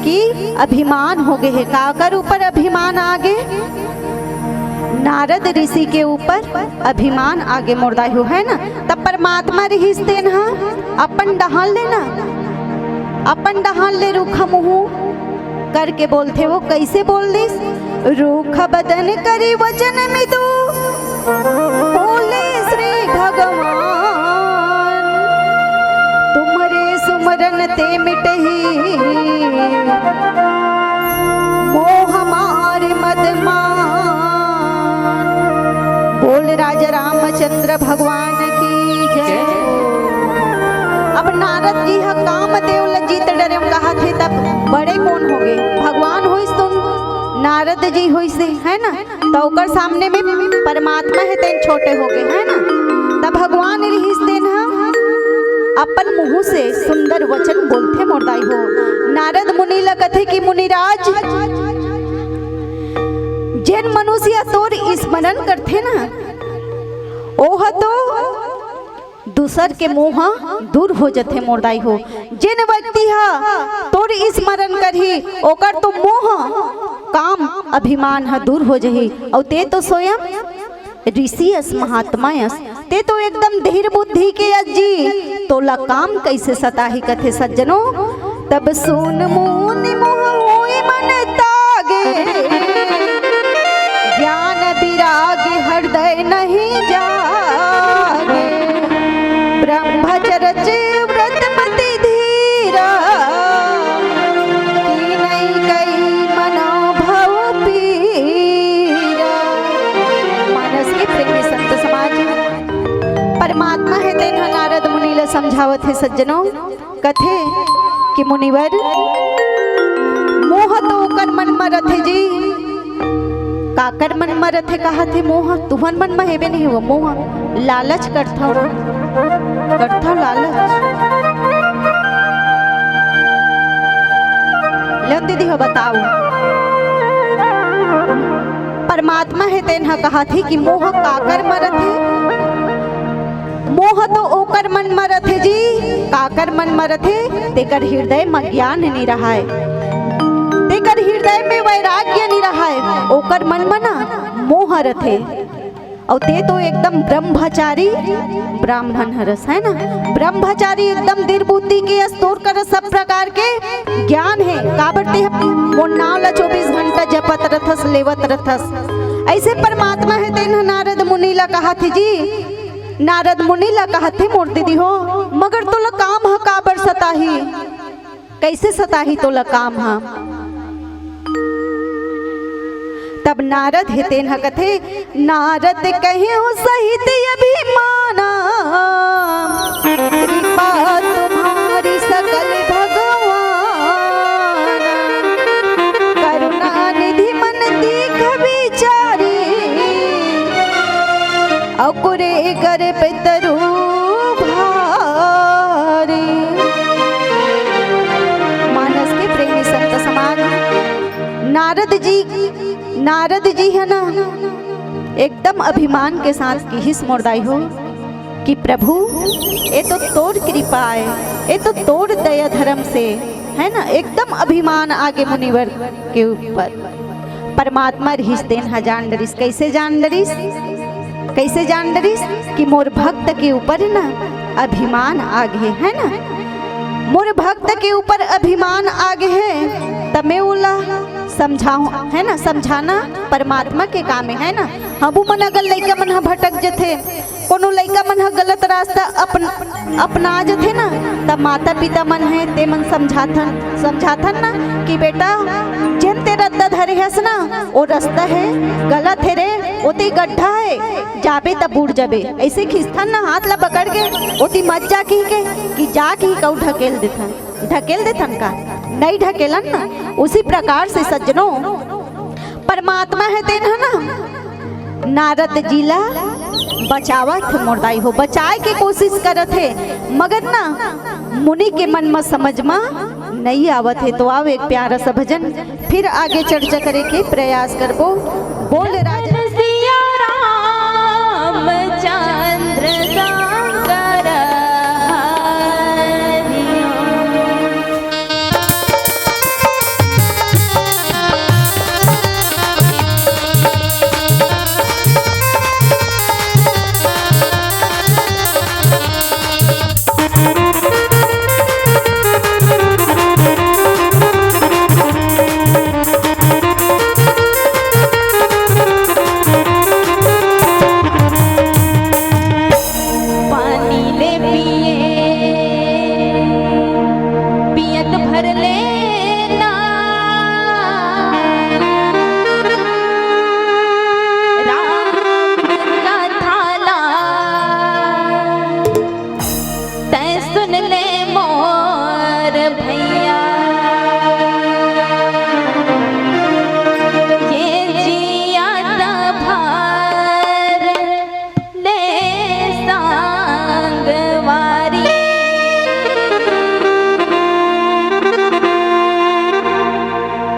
कि अभिमान हो गे हे। काकर ऊपर अभिमान आ गे? नारद ऋषि के ऊपर अभिमान आ गे मोर दाई हो, है ना? तब परमात्मा रिहिस तेन ह अपन डहान ले ना, अपन डहान ले रूखा मुहूं करके बोलथे। वो कैसे बोल दिस? रूखा बदन करी वचन मिदु, बोले श्री भगवान, तुम्हरे सुमरन ते मिटही मोह मार मद मान। बोल राजा रामचंद्र भगवान की जय। अब नारद जी ह कामदेव ल जीत डरे म कहा थे, तब बड़े कोन होगे? भगवान होइस तो नारद जी होइस, है ना? त ओकर सामने में परमात्मा हे तेन छोटे होगे, है ना? त भगवान रिहिस तेन ह अपन मुंह से सुंदर वचन बोलथे मोर दाई हो। नारद मुनि ल कथे कि मुनिराज, जेन मनुष्य तोर स्मरण करथे ना, ओह तो दूसर के मोह दूर हो जथे मोर दाई हो। जेन व्यक्ति ह तोर स्मरण करही, ओकर तो मोह काम अभिमान ह दूर हो जही। अउ ते तो स्वयं ऋषि अस, महात्मा अस, ते तो एकदम धीर बुद्धि के अस जी, तोला काम कैसे सताही कथे सज्जनो। तब सुन मुनि मोह होई मन तागे, ज्ञान विराग हृदय नहीं जागे। ब्रह्मचरज व्रत मति धीरा, की नहीं कई मनो भव पीरा। मानस के प्रेमी संत समाज, परमात्मा हे तेन ह नारद मुनि ल समझावत हे सज्जनो, कथे कि मुनिवर, मोह तो ओकर मन म रथे जी। काकर मन म रथे कहाथे मोह? तुहन मन म हेबे नहीं हो मोह? लालच करथव, करथव लालच। लो दीदी हो बताओ, परमात्मा हे तेन ह कहाथे कि मोह काकर म रथे? मोह तो ओकर मन म रथे जी, काकर मन म रथे? तेकर हृदय म ज्ञान नि रहय, तेकर हृदय में वैराग्य नि रहय, ओकर मन म ना मोह रथे। अउ ते तो एकदम ब्रह्मचारी ब्राह्मण हरस, है ना? ब्रह्मचारी एकदम दृढ़ बुद्धि के अस, तोर कर सब प्रकार के ज्ञान हे, काबर ते ह मोर नाव ल चौबीस घंटा जपत रथस, लेवत रथस। ऐसे परमात्मा हे तेन ह नारद मुनि ल कहाथे जी, नारद मुनि ला कहथे, "मोर दीदी हो, मगर तोला काम ह काबर सताही? कइसे सताही तोला काम ह?" तब नारद हे तेन ह कथे, "नारद कहेउ सहित अभिमाना, कृपा तुम्हारी सकल भगवान, करुणा निधि मन दीख विचारी।" अकुरे कर पितरु भारी। जी, नारद जी हे ना, एकदम अभिमान के साथ किहिस मोर दाई हो कि प्रभु, ए तो तोर कृपा हे, ए तो तोर दया धर्म से, हे ना, एकदम अभिमान आगे मुनिवर के ऊपर। परमात्मा रिहिस तेन ह जान डरिस। कइसे जान डरिस? कइसे जान डरिस? कि मोर भक्त के ऊपर ना अभिमान आगे हे, हे ना? मोर भक्त के ऊपर अभिमान आगे हे, त मैं ओला समझाहूं, हे ना? समझाना परमात्मा के काम हे, हे ना? हमू मन अगर लइका मन ह भटक जथे, कोनो लइका मन ह गलत रास्ता अपन, अपना जथे ना, त माता पिता मन हे, ते मन समझाथन, समझाथन ना कि बेटा, जेन ते रद्दा धरे हस ना, ओ रस्ता हे, गलत हे रे, ओती गड्ढा हे, जाबे त बूड़ जाबे। अइसे खींचथन ना हाथ ला पकड़ के, ओती मत जा कहिके, कि जा कहिके अउ ढकेल देथन। ढकेल देथन का? नइ ढकेलन ना। उसी प्रकार से सज्जनों, परमात्मा हे तेन ह ना, नारद जी ला बचावत हे मोर दाई हो, बचाए के कोशिश करत हे, मगर ना, मुनि के मन म समझ म नइ आवत हे। तो आव, एक प्यारा सा भजन, फिर आगे चर्चा करे के प्रयास करबो। बोल राजा। सिया रामचंद्र शंकर हरि। पानी ले पिए, पियत भर लेना। राम कथा ला तैं सुन ले मोर भैया, ये जिया त भर ले संगवारी।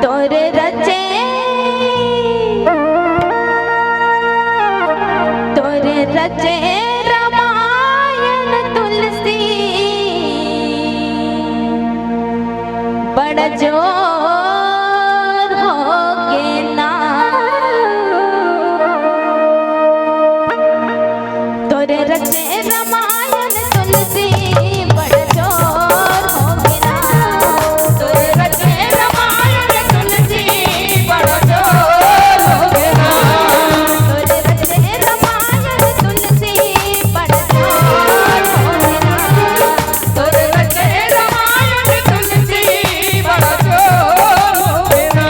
तोर रचे, तोर रचे रामायण तुलसी, बड़ जोर होगे ना। तोर रचे रामायण तुलसी, बड़ जोर होगे ना। तोर रचे रामायण तुलसी, बड़ जोर होगे ना। तोर रचे रामायण तुलसी, बड़ जोर होगे ना।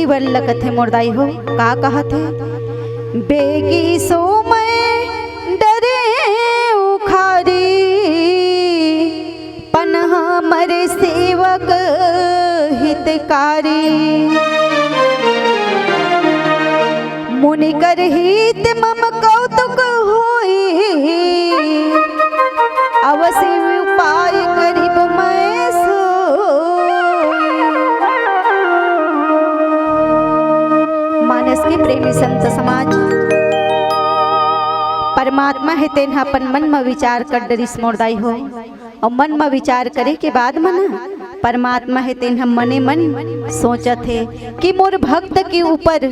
बर लगथे मोर दाई हो, का कहत हे? बेगी सोमय डरे उखारी, पन हमर सेवक हितकारी। मुनि कर हित मम कौतुक होई, अवसि उपाय करिब मैं सोई। मानस के प्रेमी संत समाज, परमात्मा हे तेन ह अपन मन म विचार कर डरिस मोर दाई हो। अउ मन म विचार करे के बाद म ना परमात्मा हे तेन ह मने मन सोचत हे कि मोर भक्त के ऊपर,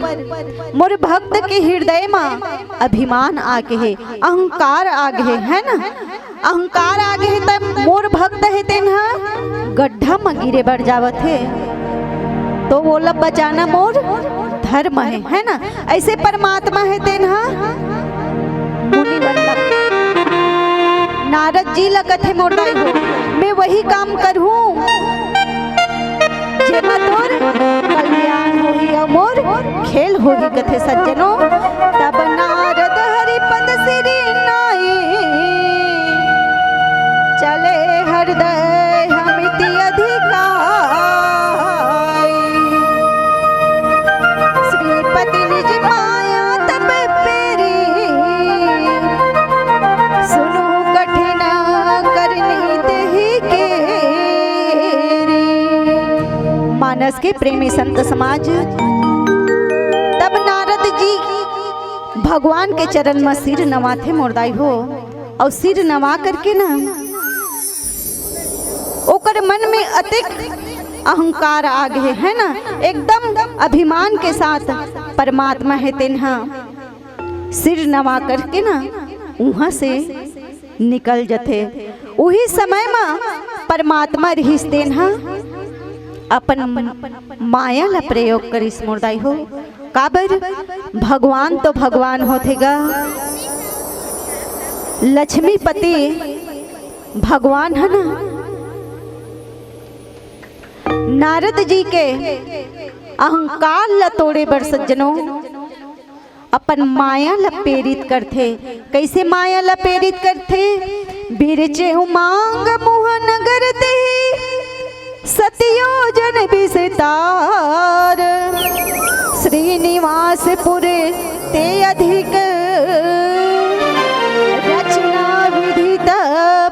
मोर भक्त के हृदय म अभिमान आ गे हे, अहंकार आ गे हे, है ना? अहंकार आ गे हे त मोर भक्त हे तेन ह गड्ढा म गिरे बर जावत हे, तो ओला बचाना मोर धर्म हे, है ना? ऐसे परमात्मा हे तेन ह मुनि मन ला, नारद जी ला कथे, मोर दाई हो, मैं वही काम करहूँ जेमा तोर कल्याण होही अउ मोर खेल होही, कथे सज्जनो। तब नारद हरि पद सिरि नाई, चले हृदय हमिति अधिकाई। श्रीपति निज माया तब पेरी, सुनु कठिन करनी तेहि केरी। मानस के प्रेमी संत समाज, तब नारद जी भगवान के चरण म सिर नवाथे मोर दाई हो, अउ सिर नवा करके ना ओकर मन में अतेक अहंकार आ गे हे, है ना, एकदम अभिमान के साथ परमात्मा हे तेन ह सिर नवा करके ना उहाँ से निकल जथे। उही समय म परमात्मा रिहिस तेन ह अपन माया ला प्रयोग करिस मोर दाई हो। काबर? भगवान तो भगवान होथे गा, लक्ष्मीपति भगवान ह ना। नारद जी के अहंकार ला तोड़े बर सज्जनो अपन माया ला प्रेरित करथे। कैसे माया ला प्रेरित करथे? बिरचे उमांग मोहन गर देहि सत योजन विस्तार। श्रीनिवासपुर ते अधिक रचना विधित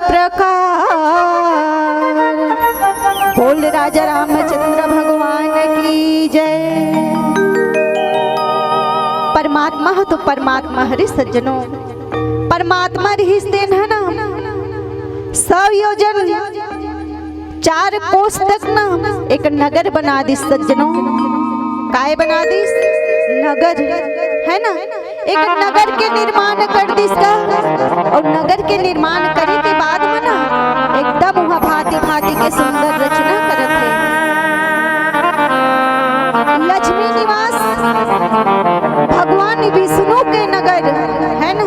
प्रकार। बोल राजा रामचंद्र भगवान की जय। परमात्मा ह तो परमात्मा हरे सज्जनो, परमात्मा रिहिस तेन ह ना सौ योजन चार कोस तक ना एक नगर बना दिस सज्जनो। काय बना दिस? नगर, है ना? एक नगर के निर्माण कर दिस गा, अउ नगर के निर्माण करे के बाद म ना एकदम उहाँ भांति भांति के सुंदर रचना करत हे। लक्ष्मी निवास भगवान विष्णु के नगर, है ना?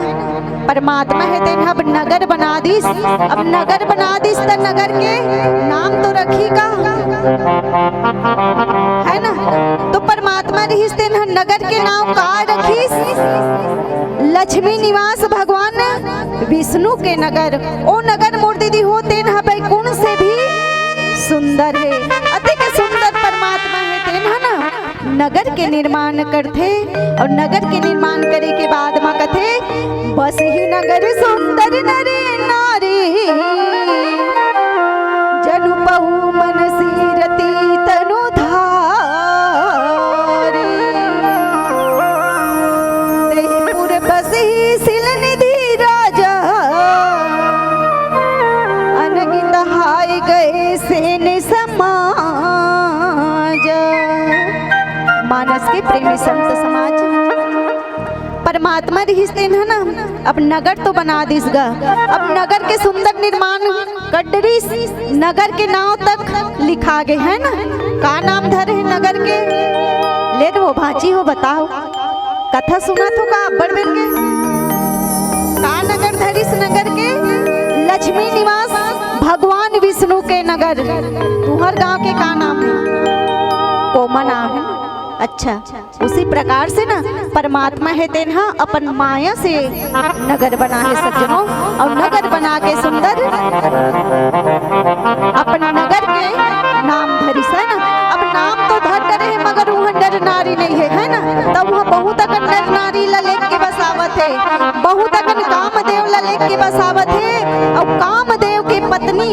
परमात्मा हे तेन ह अब नगर बना दिस। अब नगर बना दिस त नगर के नाम तो रखही का, है ना? तो परमात्मा रिहिस तेन ह नगर के नाम का रखिस? लक्ष्मी निवास भगवान विष्णु के नगर। ओ नगर मोर दीदी हो तेन ह बैकुंठ से भी सुंदर हे। अतेक सुंदर परमात्मा हे तेन ह ना नगर के निर्माण करथे अउ नगर के निर्माण करे के बाद म कथे, बसहि नगर सुंदर नर नारी, जनु पहु मन सीरति तनु धारी। तेहि पुर बसहि सिल निधि राजा, अनगित हाय गए सेन समाज। मानस के प्रेमी संत समाज, परमात्मा रिहिस तेन ह ना, अब नगर तो बना दिस गा। अब नगर के सुंदर निर्माण कर डरिस, नगर के नाव तक लिखा गे, है ना? का नाम धरे हे नगर के? ले न वो भांची हो, बताओ, कथा सुनत हो का अब्बड़ बेर के? का नगर धरिस नगर के? लक्ष्मी निवास भगवान विष्णु के नगर। तुंहर गांव के का नाम हे? कोमा नाम हे। अच्छा, उसी प्रकार से ना परमात्मा हे तेन ह अपन माया से नगर बना हे सज्जनों, अउ नगर बना के सुंदर अपन नगर के नाम धरिस हे ना। अब नाम तो धर डरे हे मगर उहाँ नर नारी नइ हे, हे ना? तब उहाँ बहुत अकन नर नारी ला लेके बसावत हे, बहुत अकन कामदेव ला लेके बसावत हे। अउ कामदेव के पत्नी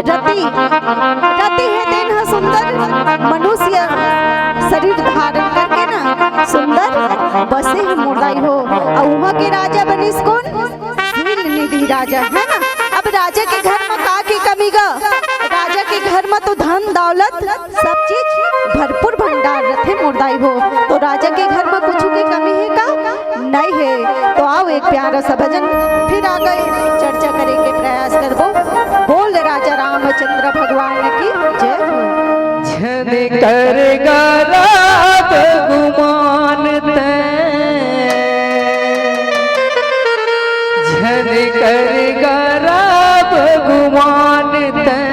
रति, रति हे तेन ह सुंदर मनुष्य शरीर धारण करके ना सुंदर बसे हे मुरदाई हो। अउ उहाँ के राजा बनिस कोन? शील निधि राजा, हे ना? अब राजा के घर म का के कमी गा? राजा के घर म तो धन दौलत सब चीज भरपूर भंडार रथे मुरदाई हो। तो राजा के घर म कुछु के कमी हे का? नइ हे। तो आओ एक प्यारा सा भजन फिर आगे चर्चा करे के प्रयास करबो। बोल राजा रामचंद्र भगवान की जय हो। झन कर गरब गुमान तैं, झन कर गरब गुमान तैं।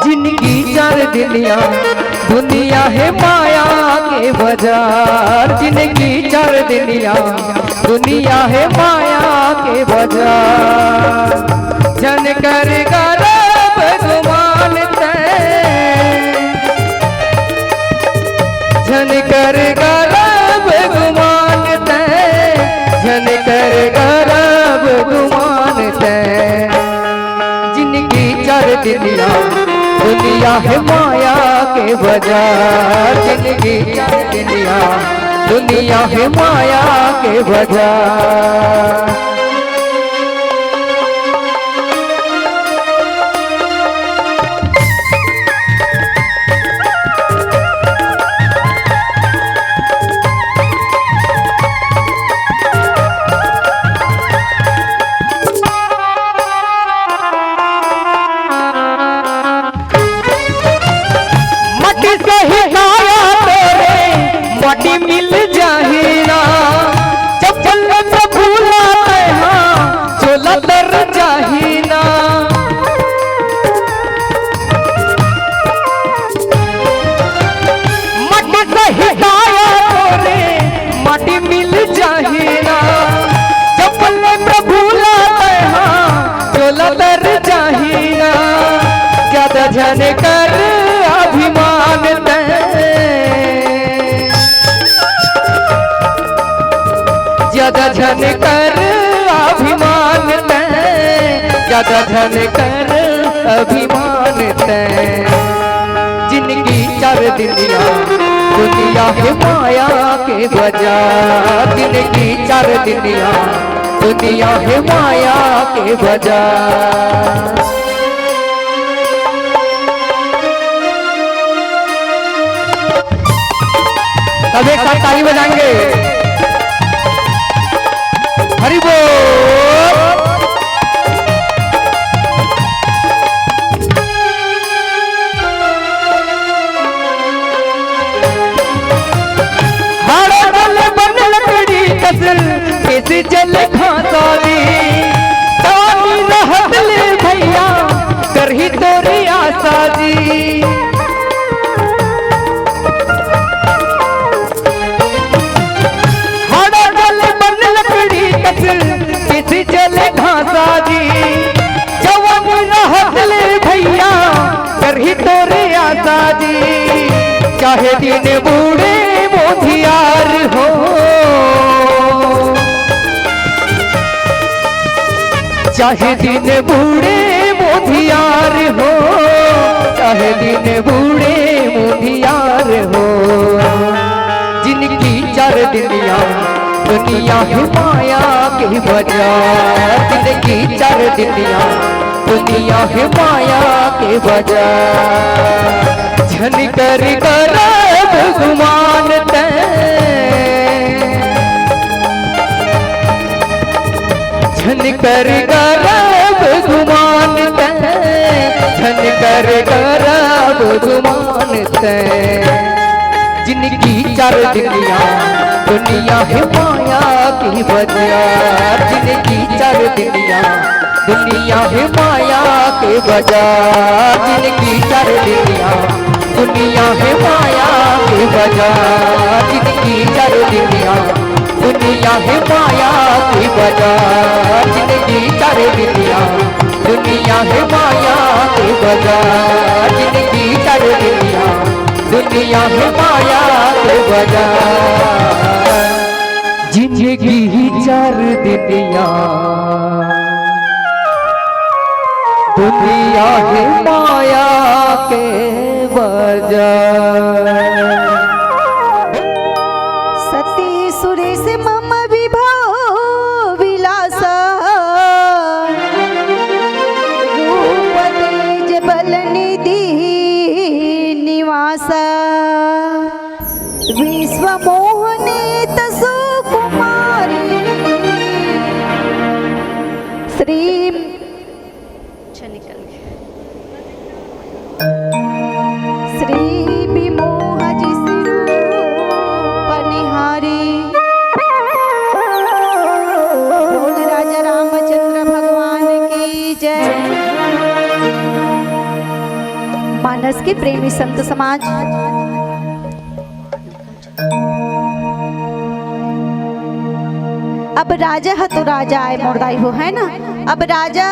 जिनगी चार दुनिया, दुनिया हे माया के बाजार। जिनगी चार दुनिया, दुनिया हे माया के बाजार। झन कर गरब गुमान तैं, झन कर गरब गुमान तैं, झन कर गरब गुमान तैं। जिनगी चार दुनिया, दुनिया हे माया के बाजार। जिनगी चार दुनिया, दुनिया हे माया के बाजार। माटी सही काया तोरे, माटी मिल जाही ना। चप्पल में प्रभु ला तैं हा, चोला तर जाही ना। माटी सही काया तोरे, माटी मिल जाही ना। चप्पल में प्रभु ला तैं हा, चोला तर जाही ना। ज्यादा झन कर अभिमान तैं, ज्यादा झन कर अभिमान तैं, ज्यादा झन कर अभिमान तैं। जिनगी चार दुनिया, दुनिया हे माया के बाजार। जिनगी चार दुनिया, दुनिया हे माया के बाजार। तब एक साथ ताली बजाएंगे। हरि बोल। हाड़ा डोले बन लकड़ी कस, कैसे जल घासा जी। तानी रहत ले भैया, करही तोरी आसा जी। हाड़ा डोले बन लकड़ी कस, कैसे जल घासा जी। जवन रहत ले भैया, करही तोरे आसा जी। चाहे दिन बूढ़े मोधियार हो, चाहे दिन बूढ़े मोधियार हो, चाहे दिन बूढ़े मोधियार हो। जिनगी चार दुनिया, दुनिया हे माया के बाजार। जिनगी चार दुनिया, दुनिया हे माया के बाजार। झन कर करब गुमान तैं, झन कर करब गुमान तैं, झन कर करब गुमान तैं। जिनगी चार दुनिया, दुनिया है माया की बजार। जिनगी चार दुनिया, दुनिया है माया के बाजार। जिनगी चार दुनिया, दुनिया है माया के बाजार। जिनगी चार दुनिया, दुनिया है माया के बाजार। जिनगी चार दुनिया, दुनिया है माया के बाजार। जिनगी चार दुनिया, दुनिया है माया के बाजार। जिनगी चार दुनिया, दुनिया है माया के बाजार। सती सुरेश मम विभव विलास, रूप तेज बल निधि निवास। विश्व मोहनी तसु कुमारी। श्री, अच्छा, निकल गए। श्री विमोह जिस रूप निहारी। बोल राजा रामचंद्र भगवान की जय। मानस के प्रेमी संत समाज, अब राजा ह तो राजा आय मोर दाई हो, है ना? अब राजा,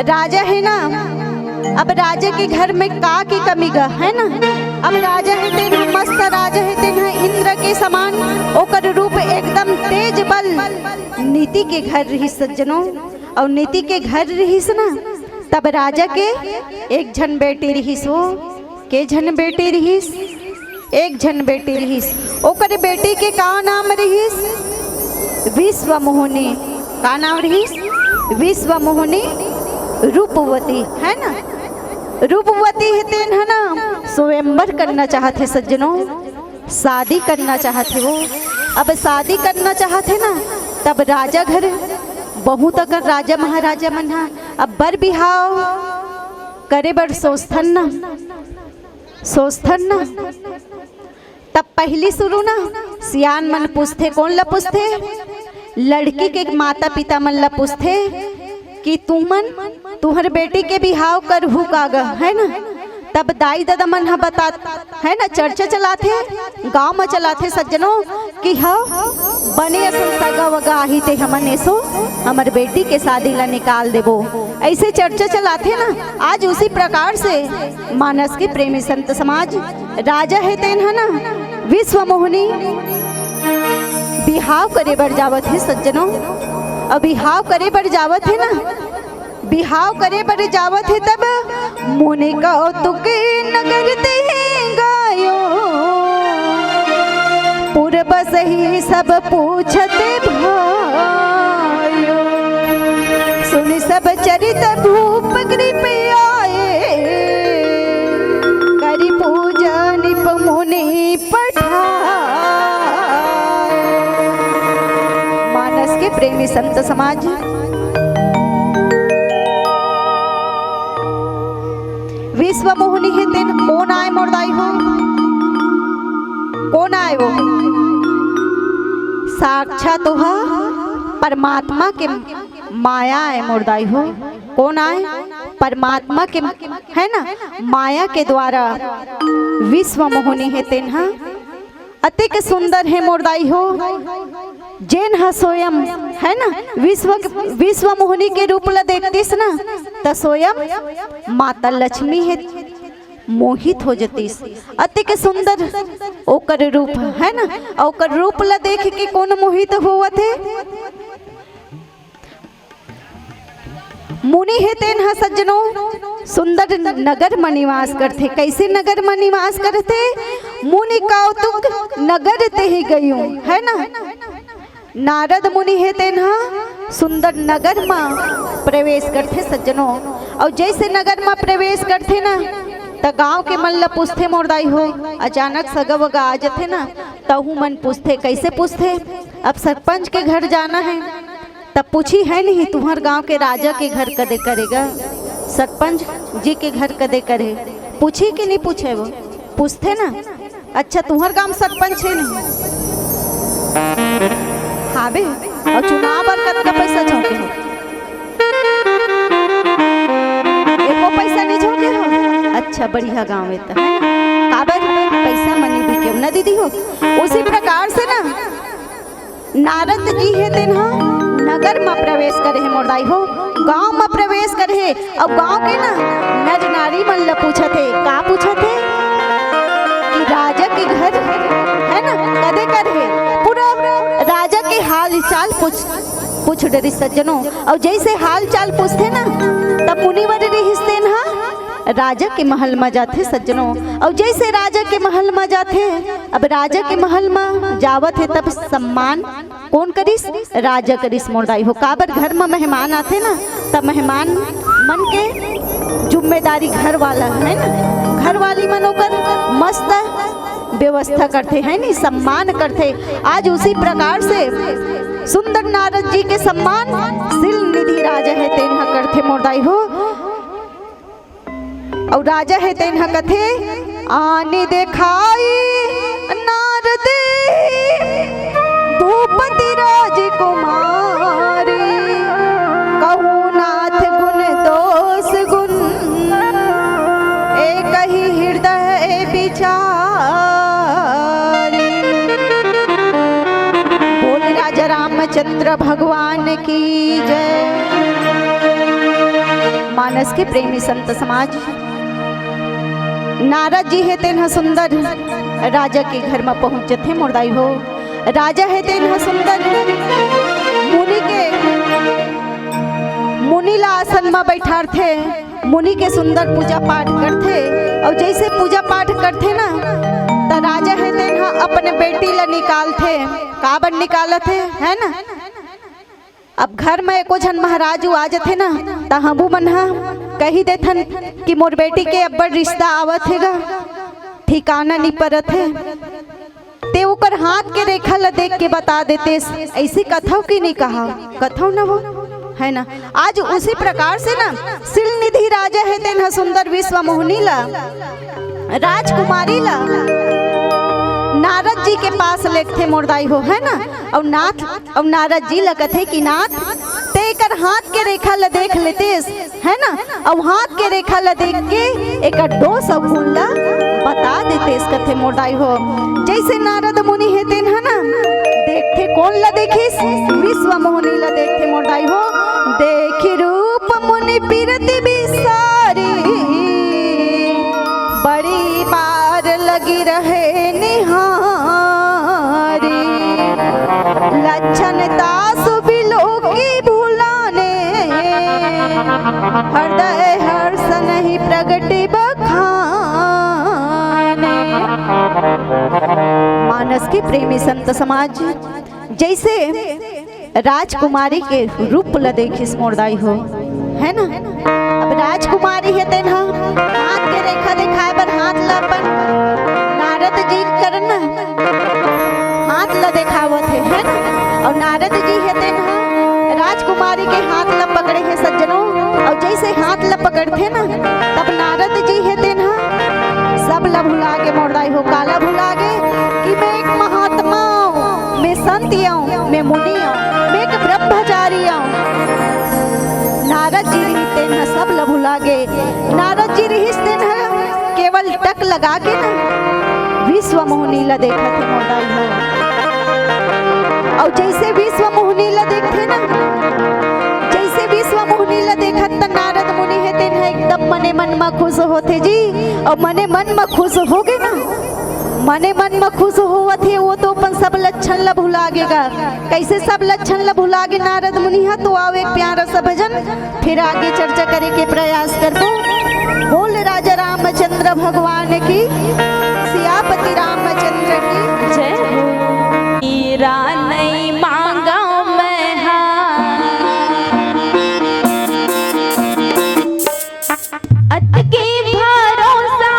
राजा है ना? अब राजा के घर में का के कमी ग, है ना? अब राजा है तेन ह मस्त, राजा है तेन ह इंद्र के समान, ओकर रूप एकदम तेज बल। नीति के घर रहिस सज्जनों, अउ नीति के घर रहिस ना, तब राजा के एक झन बेटी रहिस हो। के झन बेटी रहिस? एक झन बेटी रहिस। ओकर बेटी के का नाम रहिस? विश्व मोहनी। का नाम रहिस? विश्व मोहनी रूपवती, है ना? रूपवती हे तेन ह ना स्वयंवर करना चाहत हे सज्जनों, शादी करना चाहत हे वो। अब शादी करना चाहत हे ना, तब राजा घर बहुत अकन राजा महाराजा मन ह अब बर बिहाव करे बर सोचथन ना, सोचथन ना। तब पहिली शुरू ना सियान मन पूछथे, कोन ला पूछथे? लड़की के माता पिता मन ला पूछथे कि तुमन, तुहर बेटी के बिहाव करहू का ग, है ना? तब दाई ददा मन ह बता, है ना, चर्चा चलाथे, गांव म चलाथे सज्जनों कि ह बने असन सगा वगा आही ते हमन एसो हमर बेटी के शादी ला निकाल देबो। ऐसे चर्चा चलाथे ना। आज उसी प्रकार से मानस के प्रेमी संत समाज, राजा हे तेन ह ना विश्व मोहनी बिहाव करे बर जावत हे सज्जनों। अब बिहाव करे बर जावत हे ना, बिहाव करे बर जावत हे तब मुनि कौतुक नगर ते गायो, पूर्व सही सब पूछत भायो। सुनि सब चरित भूप कृप आए, करि पूजा निप मुनि पठाए। मानस के प्रेमी संत समाज, विश्व मोहनी हे तेन कोन आय मोर दाई हो? कोन आय वो? साक्षात ओहा परमात्मा के माया आय मोर दाई हो। कोन आय? परमात्मा के, है ना, माया के द्वारा विश्व मोहनी हे तेन ह अतेक सुंदर हे मोर दाई हो, जेन ह स्वयं, है ना, विश्व, विश्व मोहनी के रूप ला देखतिस ना, त स्वयं माता लक्ष्मी हे मोहित हो जतिस। अतेक सुंदर ओकर रूप, है ना, अउ ओकर रूप ला देख के कोन मोहित होवत हे? मुनि हे तेन ह सज्जनों सुंदर नगर म निवास करथे। कैसे नगर म निवास करथे? मुनि कौतुक नगर ते ही गयो, है ना? नारद मुनि हे तेन ह सुंदर नगर म प्रवेश करथे सज्जनों। अउ जैसे नगर म प्रवेश करथे ना, त गांव के मन ल पूछथे मोर दाई हो, अचानक सगा वगा आ जथे ना, तहू मन पूछथे। कैसे पूछथे? अब सरपंच के घर जाना है, तब पूछी है नहीं, तुम्हर गांव के राजा के घर कदे करे गा, सरपंच जी के घर कदे करे, पूछी कि नहीं पूछे? वो पूछथे ना। अच्छा, तुम्हर गांव सरपंच है नहीं? हाँ बे, और चुनाव बर कतका पैसा झोंके हो? एको पैसा नहीं झोंके हो? अच्छा, बढ़िया गांव है त, है ना? काबर पैसा मनी भी क्यों ना दीदी हो। उसी प्रकार से ना नारद जी हे तेन ह नगर म प्रवेश करे हे मोर दाई हो, गांव म प्रवेश करे हे। अउ गांव के ना नर नारी मन ल पूछत हे, का पूछत हे कि राजा के घर है ना कदे कर हे, पूरा राजा के हाल चाल पूछ पूछ डरिस सज्जनों। अउ जैसे हाल चाल पूछथे ना, तब मुनिवर रिहिस तेन ह राजा के महल म जाथे सज्जनों। अउ जैसे राजा के महल म जाथे, अब राजा के महल म जावत हे, तब सम्मान कोन करिस? राजा करिस मोर दाई हो। काबर घर म मेहमान आथे ना, त मेहमान मन के जिम्मेदारी घर वाला है ना, घर वाली मन ओकर मस्त व्यवस्था करथे, है नी, सम्मान करथे। आज उसी प्रकार से सुंदर नारद जी के सम्मान शील निधि राजा है तेन ह करथे मोर दाई हो। अउ राजा हे तेन ह कथे, आनि देखाई नारद भूपति राजकुमारी, कहूँ नाथ गुण दोष गुण, एकहि हृदय विचारी। बोल राजा रामचंद्र भगवान की जय। मानस के प्रेमी संत समाज, नारद जी हे तेन ह सुंदर राजा के घर म पहुंच जथे मोर दाई हो। राजा हे तेन ह सुंदर मुनि के, मुनि ला आसन म बैठारथे, मुनि के सुंदर पूजा पाठ करथे। अउ जैसे पूजा पाठ करथे ना, त राजा हे तेन ह अपन बेटी ला निकालथे। काबर निकालत हे, है ना? अब घर म एको झन महाराज आ जथे ना, त हमू मन ह कही देथन कि मोर बेटी के अब्बड़ रिश्ता आवत हे गा, ठिकाना नी परत हे। ते ओकर हाथ के रेखा ल देख के बता देतेस, ऐसे कथव कि नहीं कहा, कथव न वो, है ना? आज उसी प्रकार से ना शील निधि राजा हे तेन ह सुंदर विश्व मोहनी ला, राजकुमारी ला नारद जी के पास लेगथे मोर दाई हो, है ना? अउ नाथ, अउ नारद जी ल कथे कि नाथ, ते एकर हाथ के रेखा ल देख लेतेस, है ना? अउ हाथ के रेखा ल देख के एकर दोष अउ गुण ल बता देतेस, कथे मोर दाई हो। जैसे नारद मुनि हे तेन ह ना देखथे, कोन ल देखिस? विश्व मोहनी ल देखथे मोर दाई हो। देखि रूप मुनि पीरति बिसारी, बड़ी बार लगी रहे निहारी। लक्षण तासु बिलोकी भुलाने, हृदय हर्ष नहीं प्रगटि बखाने। मानस के प्रेमी संत समाज, जैसे राजकुमारी के रूप ल देखिस मोर दाई हो, है ना? अब राजकुमारी हे तेन ह हाथ के रेखा देखाय बर हाथ ल अपन नारद जी करन हाथ ल देखावत हे, है ना? अउ नारद जी हे तेन ह राजकुमारी के हाथ ल पकड़े हे सज्जनों। अउ जैसे हाथ ल पकड़थे ना, तब नारद जी हे तेन ह सब ल भुला गे मोर दाई हो। काला भुला गे कि मैं एक महात्मा हूँ, मैं संत हूँ, मैं मुनि हूँ, मैं एक ब्रह्मचारी हूँ। नारद जी रिहिस तेन ह सब ल भुला गे। नारद जी रिहिस तेन ह केवल टक लगा के ना विश्व मोहनी ल देखत हे मोर दाई हो। अउ जैसे विश्व मोहनी ल देखथे ना, जैसे विश्व मोहनी ल देखत त नारद मुनि हे तेन ह एकदम मने मन म खुश होथे जी। अउ मने मन म खुश होगे ना, मने मन म खुश होवत हे, वो तो अपन सब लक्षण ल भुला गे गा। कैसे सब लक्षण ल भुला गे नारद मुनि ह? तो आओ एक प्यारा सा भजन, फिर आगे चर्चा करे के प्रयास करबो। बोल राजा रामचंद्र भगवान की, सियापति रामचंद्र की जय हो। हीरा नहीं मांगा मैं हार, अतके भरोसा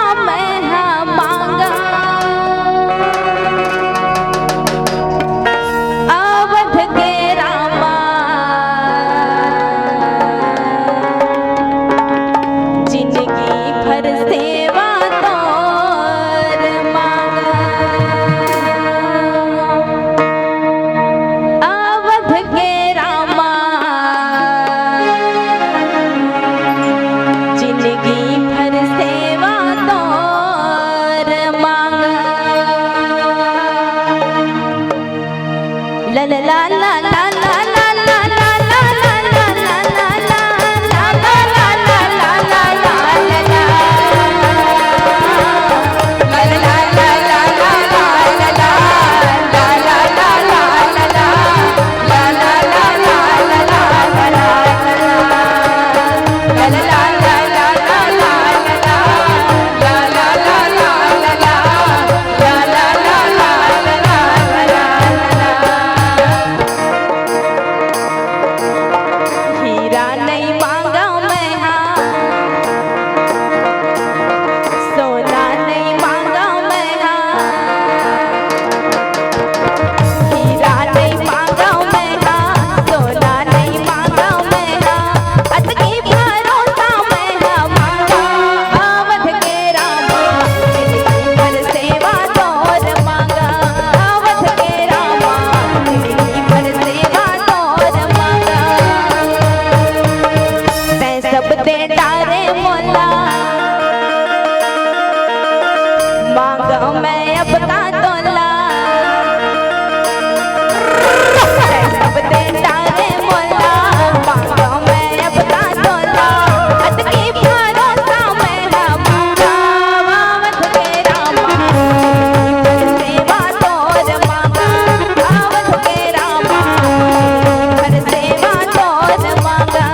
हीरा नइ मांगव मैं हा, सोना नइ मांगव मैं हा, हीरा नइ मांगव मैं हा, सोना नइ मांगव मैं हा, अतके भरोसा मैं हा मांगा, अवध के रामा, जिनगी भर सेवा तोर मांगा, अवध के रामा, जिनगी भर सेवा तोर मांगा। तैं सब दे डारे मोला, मांगव मैं अब का तोला। तैं सब दे डारे मोला, मांगव मैं अब का तोला। अतके भरोसा मैं हा मांगा, अवध के रामा, सेवा तोर मांगा, अवध के रामा, सेवा तोर मांगा।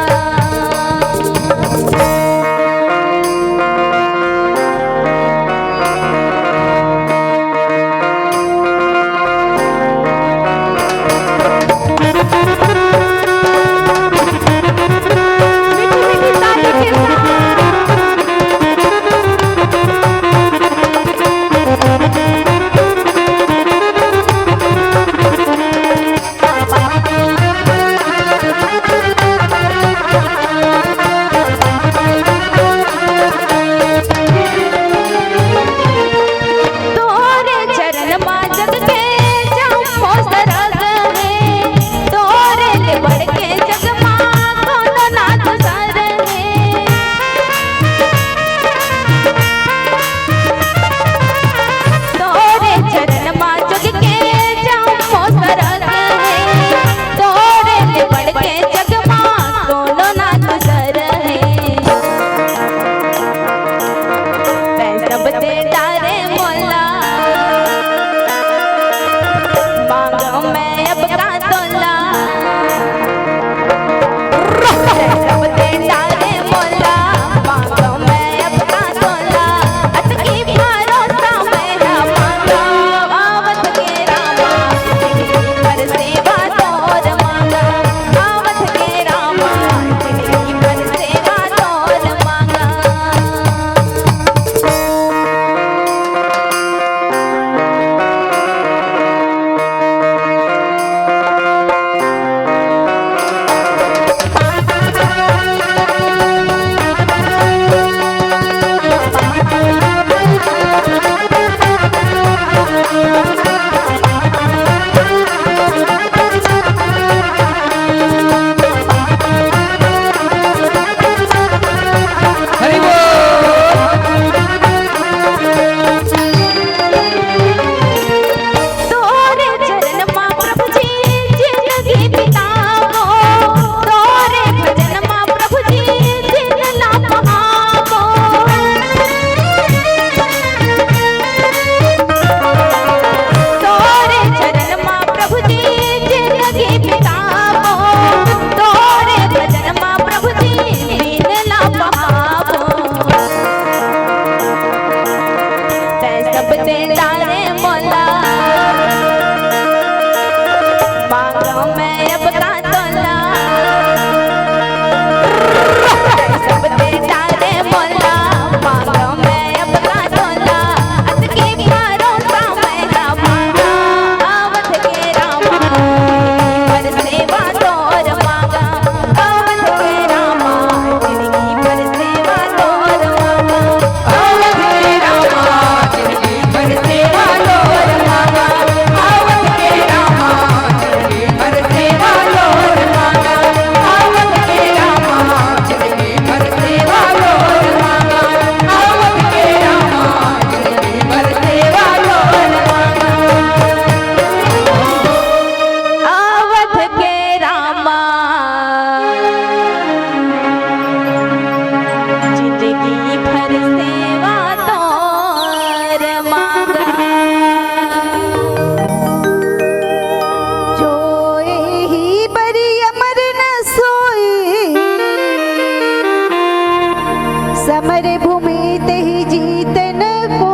समर भूमि तेहि जीतन को,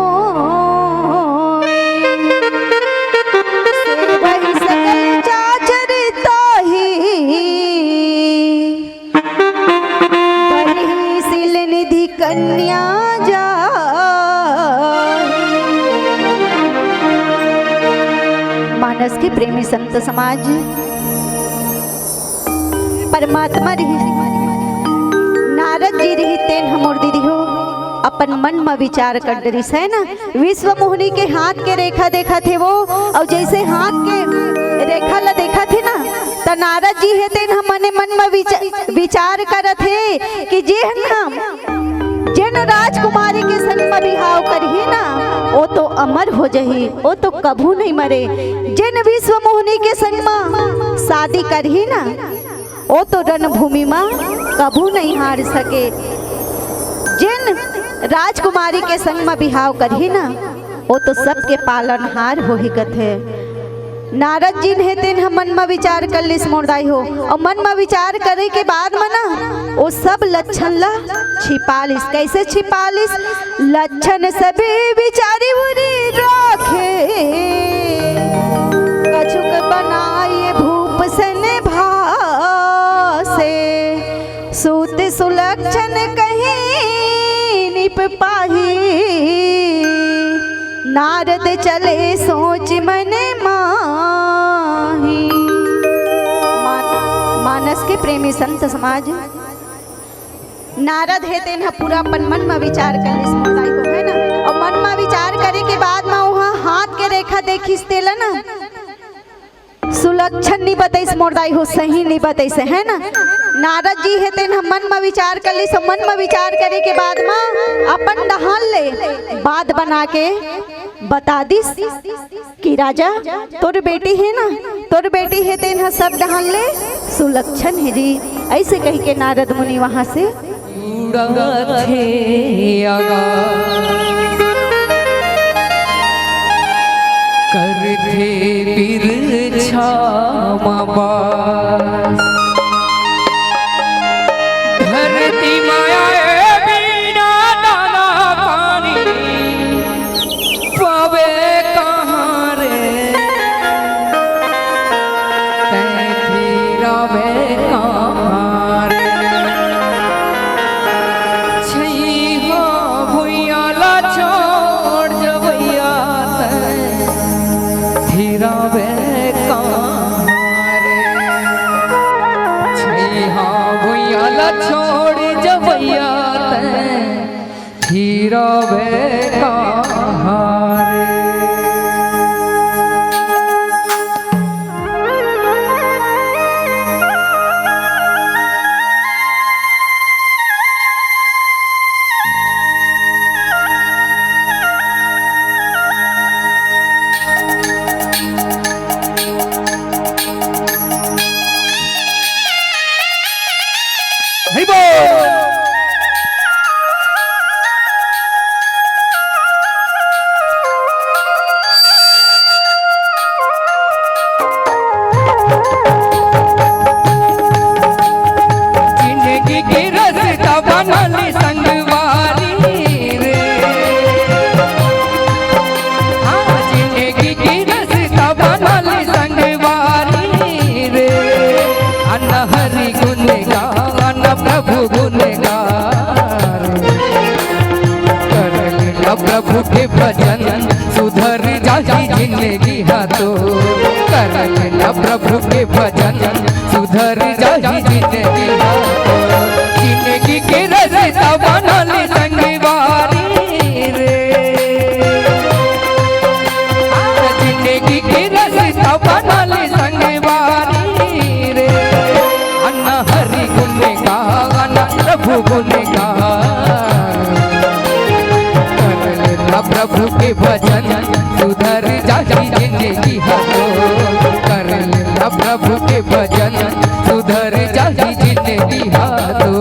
सेवहि सकल चाचर ताहि, बरही शील निधि कन्या जाहि। मानस के प्रेमी संत समाज, परमात्मा रिहिस, नारद जी रिहिस, तेन ह मोर दीदी हो, अपन मन म विचार कर डरिस हे ना। विश्व मोहिनी के हाथ के रेखा देखत हे वो, अउ जइसे हाथ के रेखा ल देखत हे ना, त नारद जी हे तेन ह मने मन म विच-, विचार करत हे कि जेन ह, जेन राजकुमारी के संग म बिहाव करही ना, ओ तो अमर हो जही, ओ तो कभू नहीं मरे। जेन विश्व मोहिनी के संग म शादी करही ना, ओ तो रणभूमि म कभू नहीं हार सके। जेन राजकुमारी के संग म बिहाव करही ना, ओ तो सबके पालनहार होही कथे। नारद जी हे तेन ह मन म विचार कर लिस मोर दाई हो, अउ मन म विचार करे के बाद म ना, ओ सब लक्षण ल छिपा लिस। कैसे छिपा लिस? लक्षण सभी विचारी उरी राखे, कछुक बनाए भूप सन भासे। सूत सुलक्षण कहीं निप पाही, नारद चले सोच मन माही। मान-, मानस के प्रेमी संत समाज, नारद हे तेन ह पूरा अपन मन म विचार कर लिस मोर दाई हो, है ना? अउ मन म विचार करे के बाद म ओहा हाथ के रेखा देखिस तेला ना, सुलक्षण नी बतइस मोर दाई हो, सही नी बतइस, है ना? नारद जी हे तेन ह मन म विचार कर लिस, मन म विचार करे के बाद म अपन डहान ले बात बना के बता दिस कि राजा, तोर बेटी हे ना, तोर बेटी हे तेन ह सब डहान ले सुलक्षण हे जी। अइसे कहि के नारद मुनि वहां से उड़थे आकाश, करथे बिरछा म बास। धरती माया ए बिना दाना पानी पावे कहाँ रे? तैं थिरावे कहाँ रे? छइहा भुइयां ला छोड़ जवइया तैं थिरावे कहाँ रे? छइहा भुइयां ला छोड़ जवइया तैं थिरावे कहाँ रे? हे बोल। जिंदगी के रस्ता बनल संगवारी रे। हाँ, जिंदगी के रस्ता बनल संगवारी रे। अनहरी गुण गान प्रभु गुण गान। करल न प्रभु के भजन, सुधर जाही जिंदगी हा तो। करल न प्रभु के भजन, सुधर जाही जिंदगी हा तो। जिंदगी के रस्ता बनल संगवारी रे। आ, जिंदगी के रस्ता बनल संगवारी रे। अनहरी गुण गान, प्रभु गुण गान। करल न प्रभु के भजन, सुधर जाही जिंदगी हा तो। करल न प्रभु के भजन, सुधर जाही जिंदगी हा तो।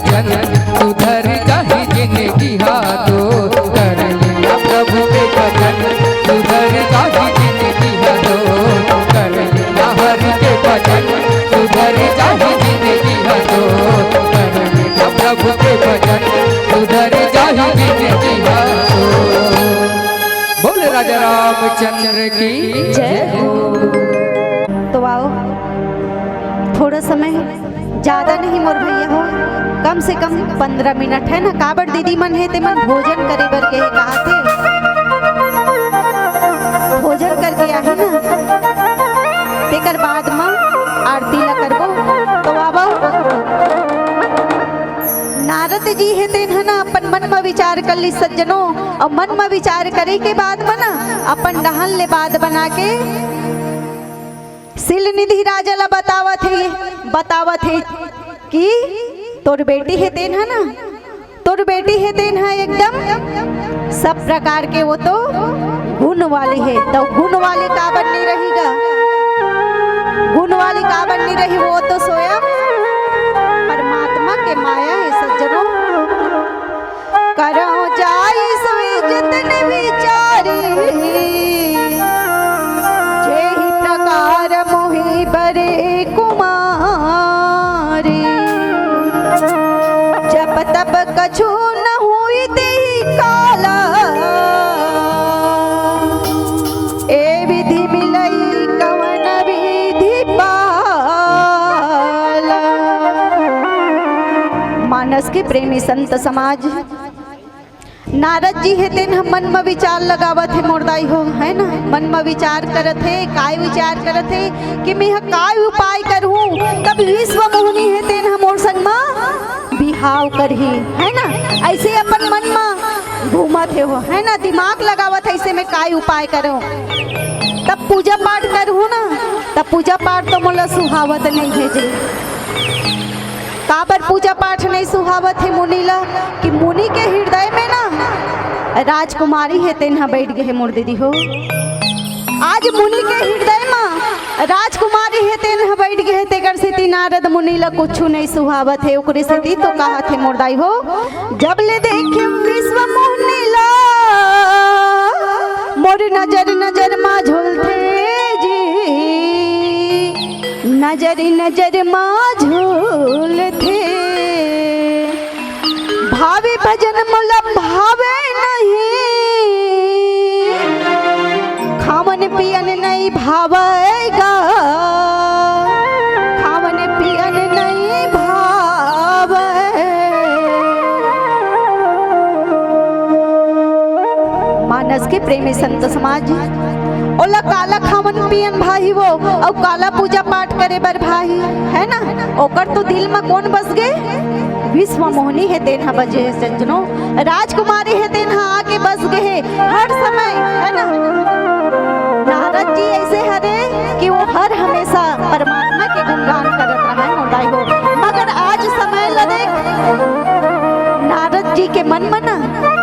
भजन सुधर जाही जिनगी हा तो, कर लेना प्रभु के भजन सुधर जाही जिनगी हा तो, कर लेना हरि के भजन सुधर जाही जिनगी हा तो, कर लेना प्रभु के भजन सुधर जाही जिनगी हा तो। बोल राजा रामचंद्र की जय हो। तो आओ, थोड़ा समय ज्यादा नहीं मोर भैया हो, कम से कम पंद्रह मिनट है ना, काबर दीदी मन है ते मन भोजन करे बर के कहा थे, भोजन करके आही ना, तेकर बाद में आरती ला करबो। तो बाबा नारद जी है तेन ह ना अपन मन में विचार कर ली सज्जनों, और मन में विचार करे के बाद में ना अपन डहन ले बात बना के शील निधि राजा ला बतावत हे, बतावत हे कि तोर बेटी हे तेन ह ना, तोर बेटी हे तेन ह एकदम सब प्रकार के वो तो गुण वाली हे। तो गुण वाली काबर नहीं रहेगा, गुण वाली काबर नहीं रही, वो तो स्वयं परमात्मा के माया हे सज्जनों। करहु जाई सोई जतन विचारी, जेहि प्रकार मोहि बरे कुमारी। जप तप कछु न हुई तेहि काला, ए विधि मिलई कवन विधि पाला। मानस के प्रेमी संत समाज, नारद जी हे तेन ह मन म विचार लगावत हे मोर दाई हो, है ना, मन म विचार करत हे, काय विचार करत हे कि मैं ह काय उपाय करहूं, तब विश्व मोहनी हे तेन ह मोर संग म बिहाव करही, है ना। ऐसे अपन मन म घूमत हे हो, है ना, दिमाग लगावत हे, ऐसे में काय उपाय करो, तब पूजा पाठ करहूं ना, तब पूजा पाठ तो मोला सुहावत नहीं है जी। काबर पूजा पाठ नहीं सुहावत हे मुनि ला, कि मुनि के हृदय में ना राजकुमारी हे तेन ह बैठ गए हे मोर दीदी हो। आज मुनि के हृदय म राजकुमारी हे तेन ह बैठ गए हे, तेकर सेती नारद मुनि ला कुछु नहीं सुहावत हे। ओकरे सेती तो कहत हे मोर दाई हो, जब ले देखे विश्व मुनि ला, मोर नजर नजर मा झूलथे जी, नजर नजर मा झूलथे। भावे भजन मोला भावे नहीं, खावन पियन नहीं भावेगा, खावन पियन नहीं भावे। मानस के प्रेमी संत समाज, ओला काला खावन पियन भाई वो, अउ काला पूजा पाठ करे बर भाई, है ना? ओकर तो दिल म कोन बस गे? विश्व मोहनी हे तेन ह बजे हे सज्जनो, राजकुमारी हे तेन ह आके बस गे हे हर समय, है ना? नारद जी ऐसे हरे कि वो हर हमेशा परमात्मा के गुणगान करत रहे मोर दाई हो, मगर आज समय ल देख, नारद जी के मन म ना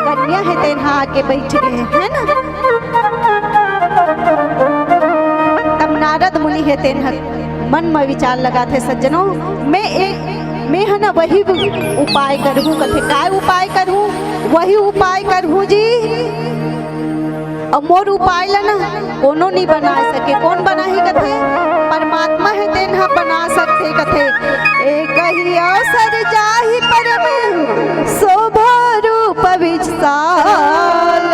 कन्या हे तेन ह आके बैठ गे हे, है ना? तब नारद मुनि हे तेन ह मन म विचार लगाथे सज्जनो, मैं एक, मैं ह ना वही उपाय करहूं कथे, काय उपाय करहूं? वही उपाय करहूं जी। अउ मोर उपाय ल ना कोनो नी बना सके। कोन बनाही कथे? परमात्मा हे तेन ह बना सकथे कथे। एक ही अवसर जाहि परम शोभा रूप विशाल,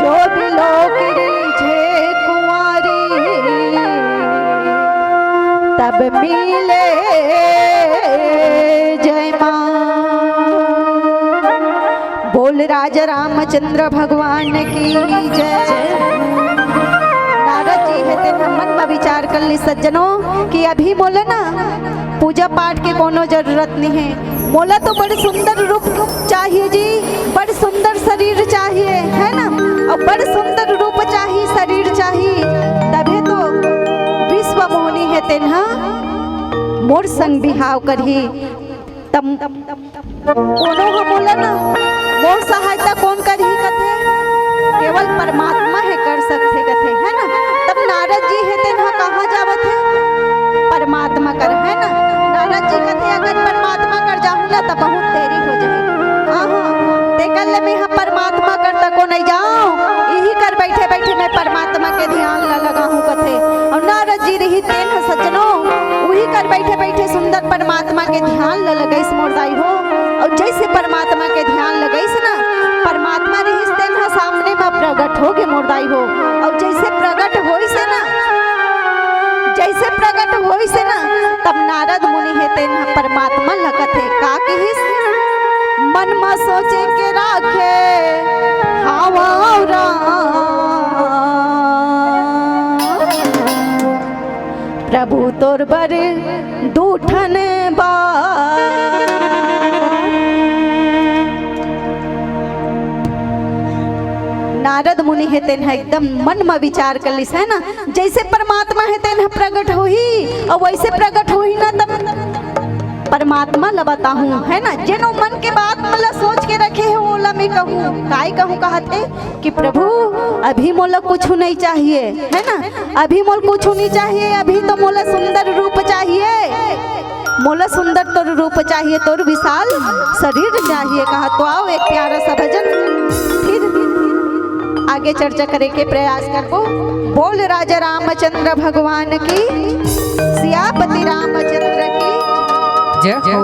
जो बिलोक रीझे कुंवारी, तब मिले जय मां। बोल राजा रामचंद्र भगवान की जय। नारद जी हे तेन ह मन म विचार कर ली सज्जनों कि अभी मोला ना पूजा पाठ के कोनो जरूरत नहीं है, मोला तो बड़ सुंदर रूप चाहिए जी, बड़ सुंदर शरीर चाहिए, है ना, अउ बड़ सुंदर रूप चाहिए, शरीर चाहिए, तभे तो विश्व मोहनी हे तेन ह मोर संग बिहाव करही। तब कोनो ह बोला ना, मोर सहायता कोन करही कथे, केवल परमात्मा हे कर सकथे कथे, है ना। तब नारद जी हे तेन ह कहाँ जावत हे? परमात्मा कर, है ना। नारद जी कथे, अगर परमात्मा कर जाहूं ना, तब प्रगट होगे मोर दाई हो। अउ जइसे प्रगट होइस हे ना, जइसे प्रगट होइस हे ना, तब नारद मुनि हे तेन ह परमात्मा ल कथे, का किहिस? मन म सोचे के राखे हावव राम, प्रभु तोर बर दू ठन बात। नारद मुनि हे तेन ह एकदम मन म विचार कर लिस, है ना, जइसे परमात्मा हे तेन ह प्रगट होही, अउ वइसे प्रगट होही ना, तब परमात्मा ल बताहूं, है ना, जेन ओ मन के बात ल सोच के रखे हे, ओला मैं कहूं, काय कहूं, कहत हे कि प्रभु, अभी मोला कुछु नहीं चाहिए, है ना, अभी मोला कुछु नहीं चाहिए, अभी तो मोला सुंदर रूप चाहिए, मोला सुंदर तोर रूप चाहिए, तोर विशाल शरीर चाहिए, कहा तो आओ एक प्यारा सा भजन, फिर आगे चर्चा करे के प्रयास करबो। बोल राजा रामचंद्र भगवान की, सियापति रामचंद्र की, जय हो।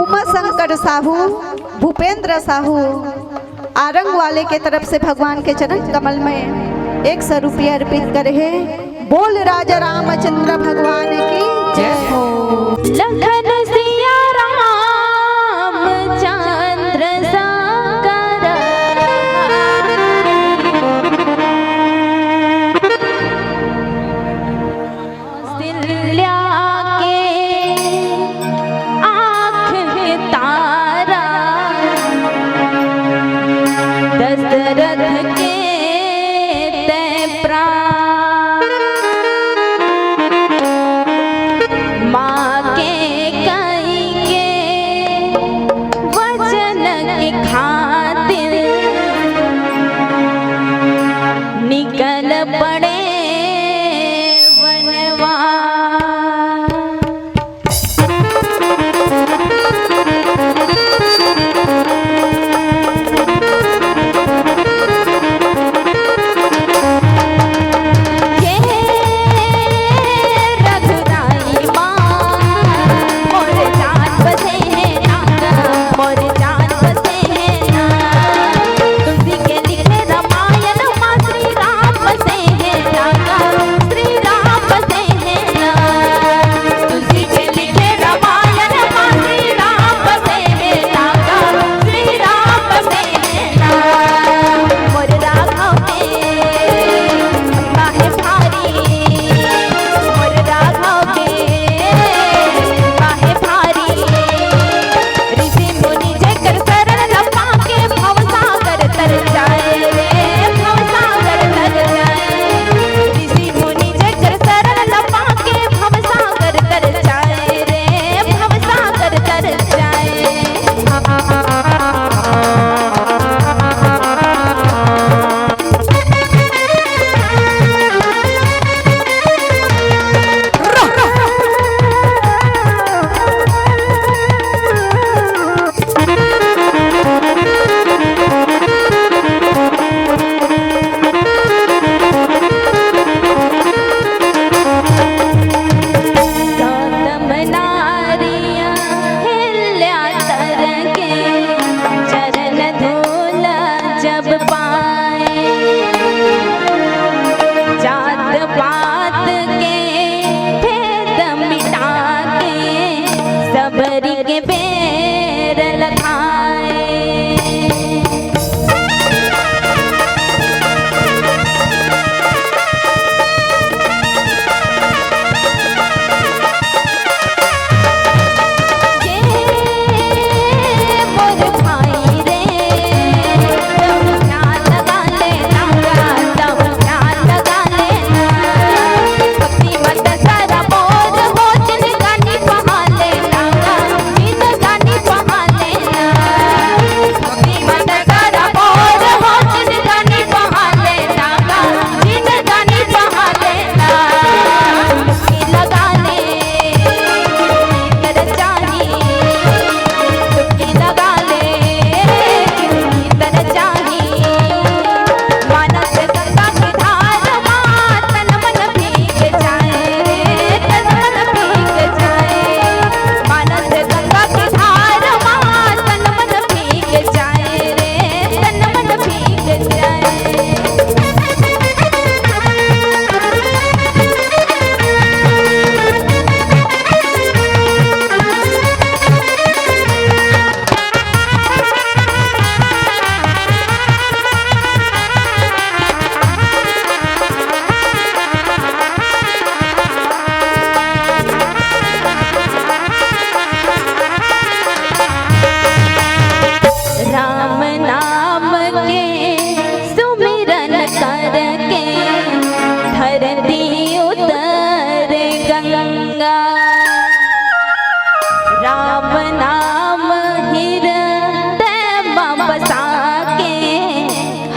उमा शंकर साहू, भूपेंद्र साहू, आरंग वाले के तरफ से भगवान के चरण कमल में एक सौ रुपया अर्पित करे हे। बोल राजा रामचंद्र भगवान की जय हो। लखन सिया राम चंद्र शंकर कौशल्या के आँख के तारा, दशरथ के तैं प्राण। माँ के कई के वचन के खातिर निकल पड़े वनवास।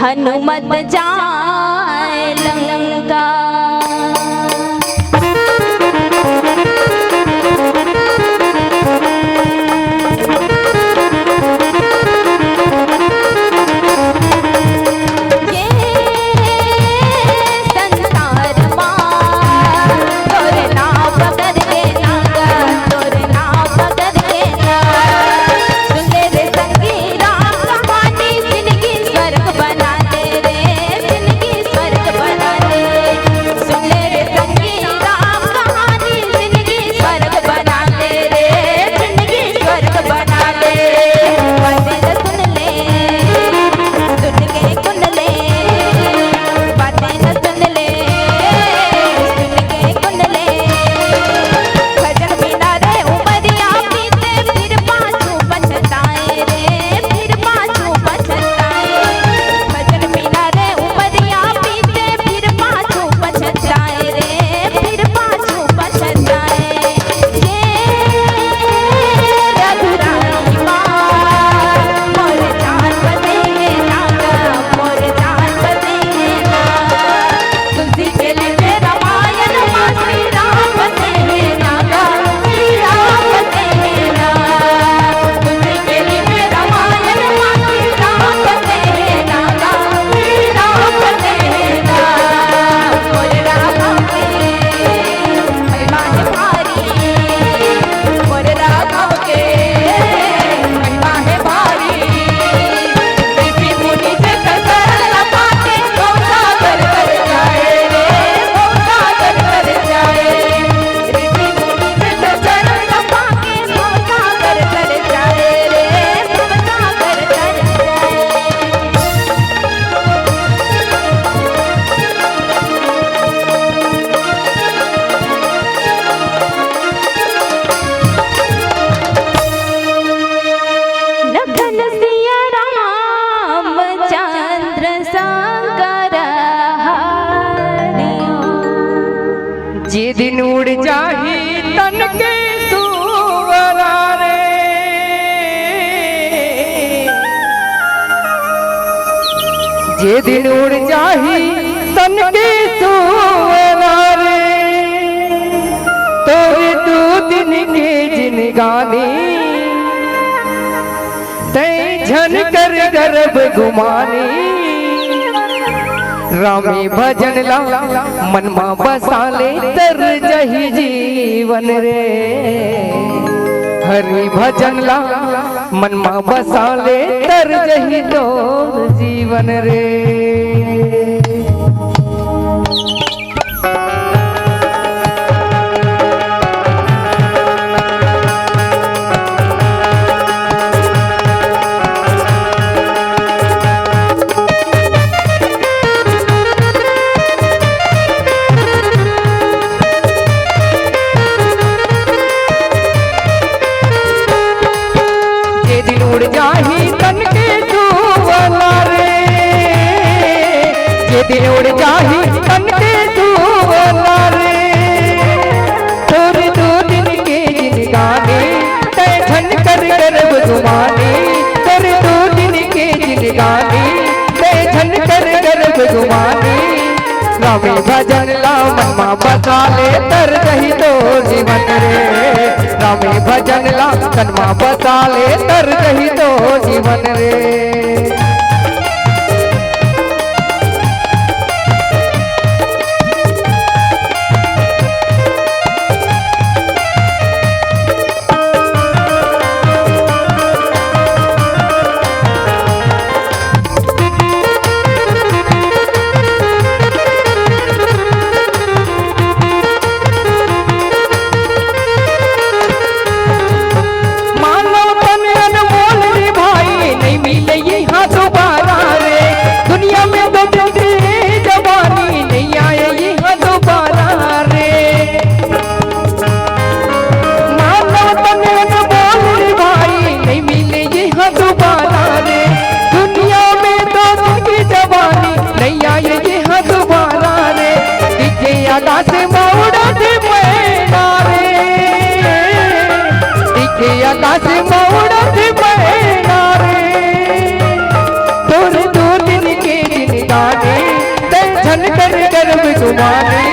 हनुमत जाय लंका। ये संसार मा तोर नाव पकड़ के ना गा, तोर नाव पकड़ के ना। सुन ले रे संगी राम कहानी, जिंदगी स्वर्ग बना दे रे, जिंदगी स्वर्ग बना दे। सुन ले रे संगी राम कहानी, जिंदगी स्वर्ग बना दे रे, जिंदगी स्वर्ग बना दे। बातें न सुन ले, सुन के कुंडले, बातें न सुन ले, सुन के कुंडले। भजन बिना रे उमरिया बीते, फिर पाछू पछताए रे, फिर पाछू पछताए। भजन बिना रे उमरिया बीते, फिर पाछू पछताए रे, फिर पाछू पछताए। ये रघुराई माँ, मोर जान बसे हे नागा, मोर जान बसे हे ना। तुलसी के लिए रामायण माँ, श्री राम बसे हे नागा, श्री राम बसे हे ना। तुलसी के लिए रामायण माँ, श्री राम बसे हे नागा, श्री राम बसे हे ना। मोर राघव के महिमा है भारी, मोर राघव के महिमा है भारी। ऋषि मुनि जग शरण पाके, भवसागर तर जाए रे, भवसागर तर जाए। ऋषि मुनि जग शरण पाके, भवसागर तर जाए रे, भवसागर तर जाए। लखन सिया राम चंद्र संकर हरिओ। जे दिन उड़ जाही तन के सुअरा रे, जे दिन उड़ जाही तन के सुअरा रे, तोरे दू दिन के जिनगानी, तैं झन कर गर्व गुमानी। रामे भजन ला मन मा बसा ले, तर जही जीवन रे। हरि भजन ला मन मा बसा ले, तर जही तोर जीवन रे। जे दिन उड़ जाही तन के सुअरा रे, जे दिन उड़ जाही तन के सुअरा रे, तोर दू दिन के जिनगानी, तैं झन कर गर्व गुमानी, तोर दू दिन के जिनगानी, तैं झन कर गर्व गुमानी। रामे भजन ला मन मा बसा ले, तर जही तोर जीवन रे। रामे भजन ला मन मा बसा ले, तर जही तोर जीवन रे। मानव तन अनमोल रे भाई, नइ मिले इहाँ दोबारा रे। दुनिया में दो दिन के जवानी, नइ आए इहाँ दोबारा रे। मानव तन अनमोल रे भाई, नइ मिले इहाँ दोबारा रे। दुनिया में दो दिन के जवानी, नइ आए इहाँ दोबारा रे। दिखे आकाश मा उड़त मैना रे, दिखे आकाश मा उड़त मैना रे। तोर दू दिन के आनी, तै झन कर करब गुमानी।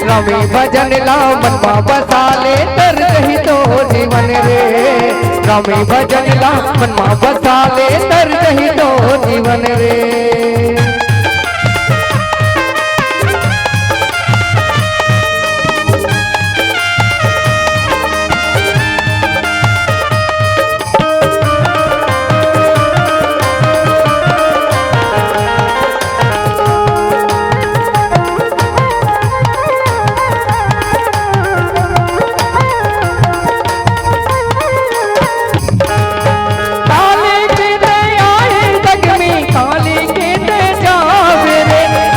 रामे भजन ला मन मा बसा ले, तर जही तो जीवन रे। रामे भजन ला मन मा बसा ले, तर जही तो जीवन रे। काली के दया ए जग में, काली के दया रे,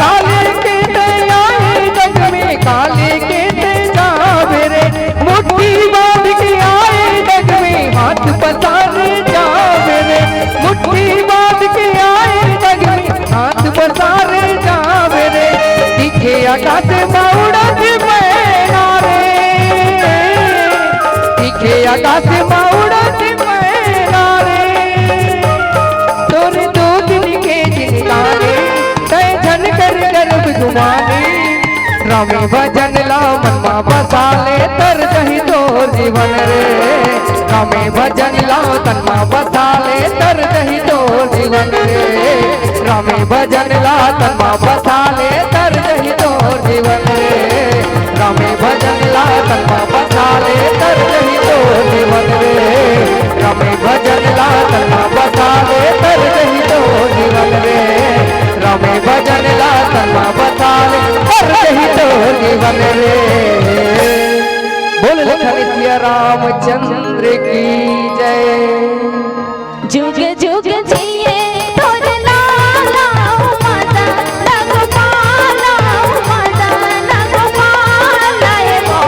काली के दया ए जग में, काली के दया रे। मुट्ठी बांध के आए जग में, हाथ पसार जावे रे। मुट्ठी बांध के आए जग में, हाथ पसार जावे रे। दिखे आकाश मा उड़त मैना रे, दिखे आकाश मा उड़त मैना रे। तोर दो दिन के जिनगानी, तै झन कर करब गुमानी। रामे भजन ला मन मा बसा ले, तर जही तोर जीवन रे। रामे भजन ला तन मा बसा ले, तर जही तोर जीवन रे। रामे भजन ला तन मा बसा ले, तर जही तोर जीवन रे। रामे भजन ला तन मा बसा ले, तर जही तोर जीवन रे। रामे भजन ला तन मा बसा ले, तर जही तोर जीवन रे। रामे भजन ला तन मा बसा ले, तर जही तोर जीवन रे। बोल लखन सिया रामचंद्र की जय। जुग जुग जिए तोर लाला ओ माता, रघुपाला ओ माता, रघुपाला ए ओ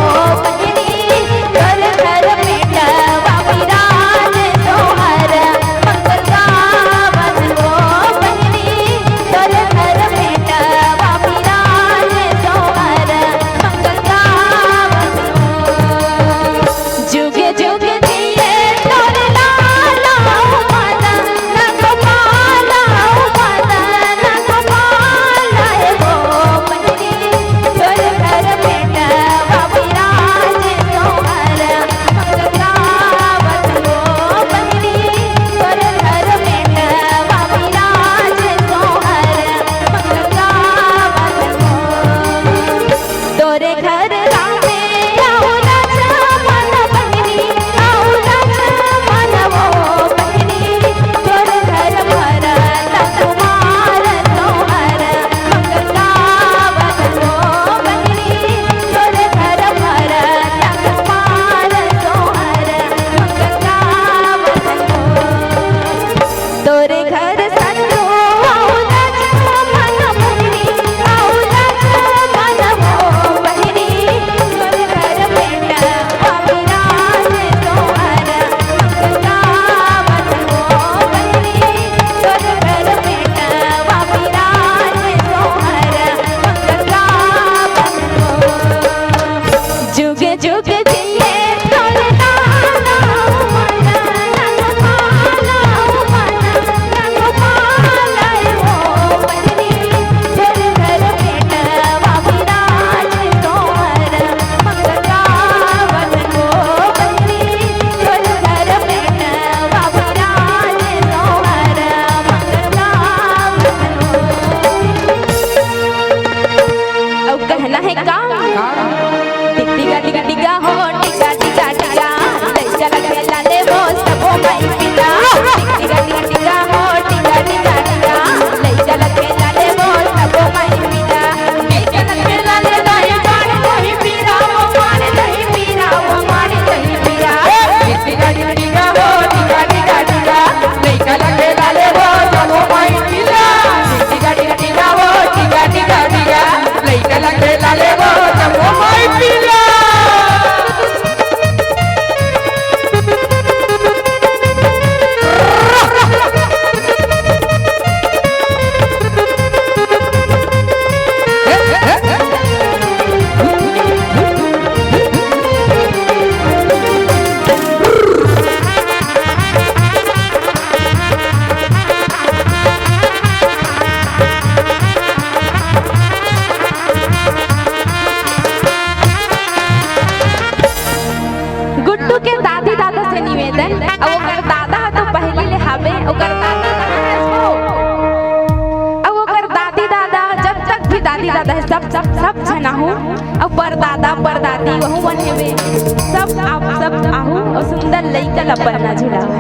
बहिनी, तोर घर में नवा विराज तोहर मंगल गावत ओ बहिनी, तोर घर में नवा विराज तोहर मंगल गावत ओ। जुग जुग जिए तोर लाला ओ माता, दादी दादा हे, सब, सब, सब झन आहू, अउ परदादा परदादी वहू मन हेवे, सब आप सब आहू अउ सुंदर लइका ला पलना झुलाहू।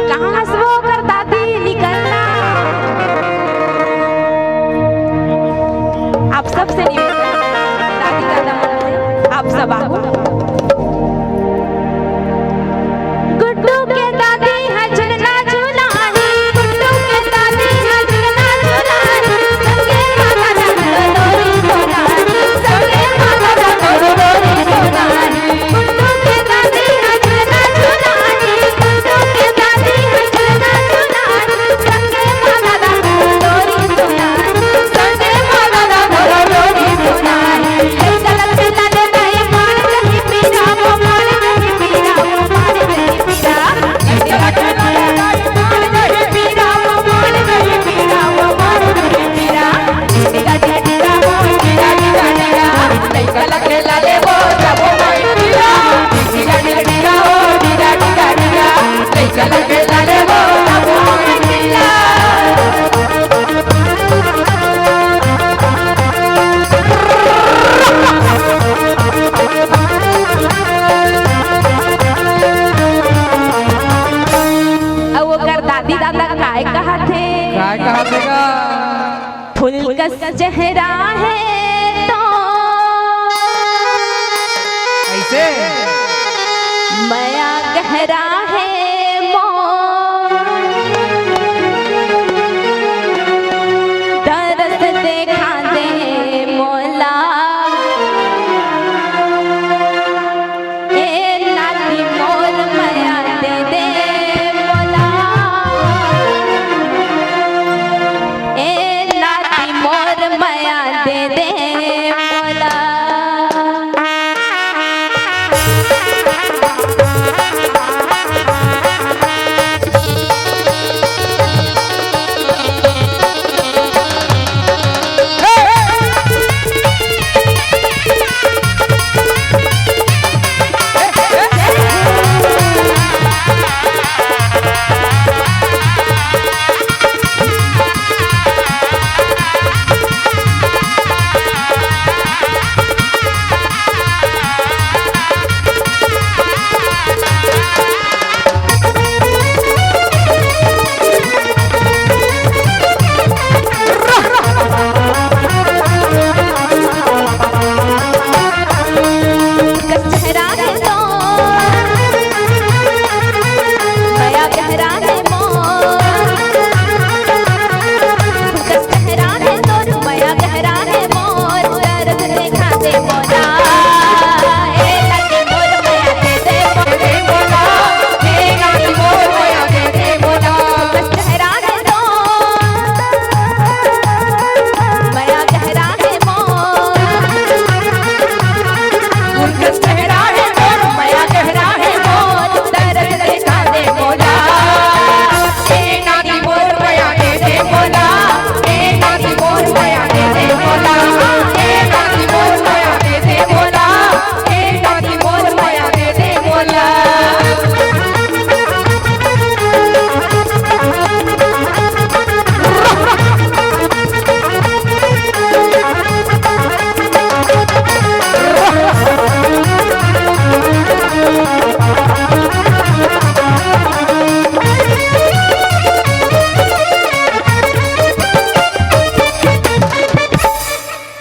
कहाँ हंसबो ओकर दादी, निकलना। आप सबसे निवेदन, दादी दादा मन से, आप सब आहू। गुड्डू के दादी ह झुलना झुलाही, गुड्डू के दादी ह झुलना झुलाही, संगे माता डोरी डोरी झुलाही, संगे माता डोरी डोरी झुलाही। अउ ओकर दादी दादा काय कहत हे? काय कहत हे गा? फूल कस चेहरा हे तो अइसे? मया गहरा हे मोर, दरस देखा दे मोला। ए नाती मोर मया दे दे मोला। ए नाती मोर मया दे दे मोला।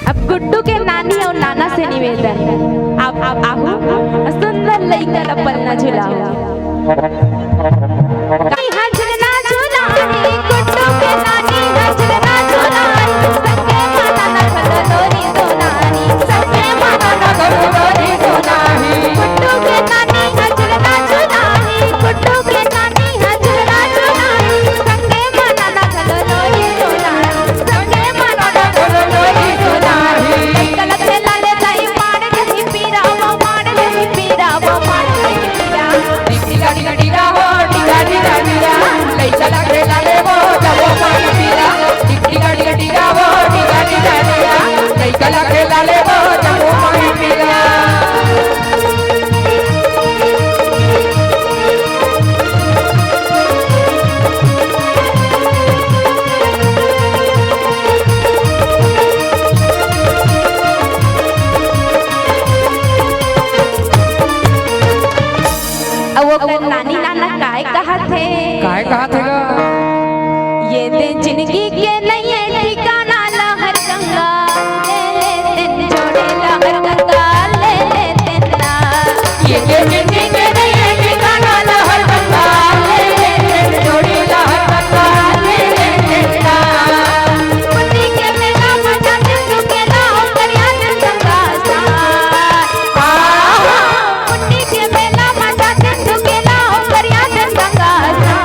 अब गुड्डू के नानी अउ नाना से निवेदन, आप, आप आहू सुंदर लइका ला पलना झुलाहू। कला खेला ले वो जम्मू माई पिया। अउ ओकर नानी नाना काय कहत हे? काय कहत हे गा? ये दे जिंदगी के नइये ठिकाना, लहर गंगा ले ले तेन जोड़ी, लहर गंगा ले ले तेन ना। ये दे जिंदगी के नइये ठिकाना, लहर गंगा ले ले तेन जोड़ी, लहर गंगा ले ले तेन ना। पुन्नी के मेला म जातेन तू केला, हो करिया तेन संगा सा। आ, पुन्नी के मेला म जातेन तू केला, हो करिया तेन संगा सा।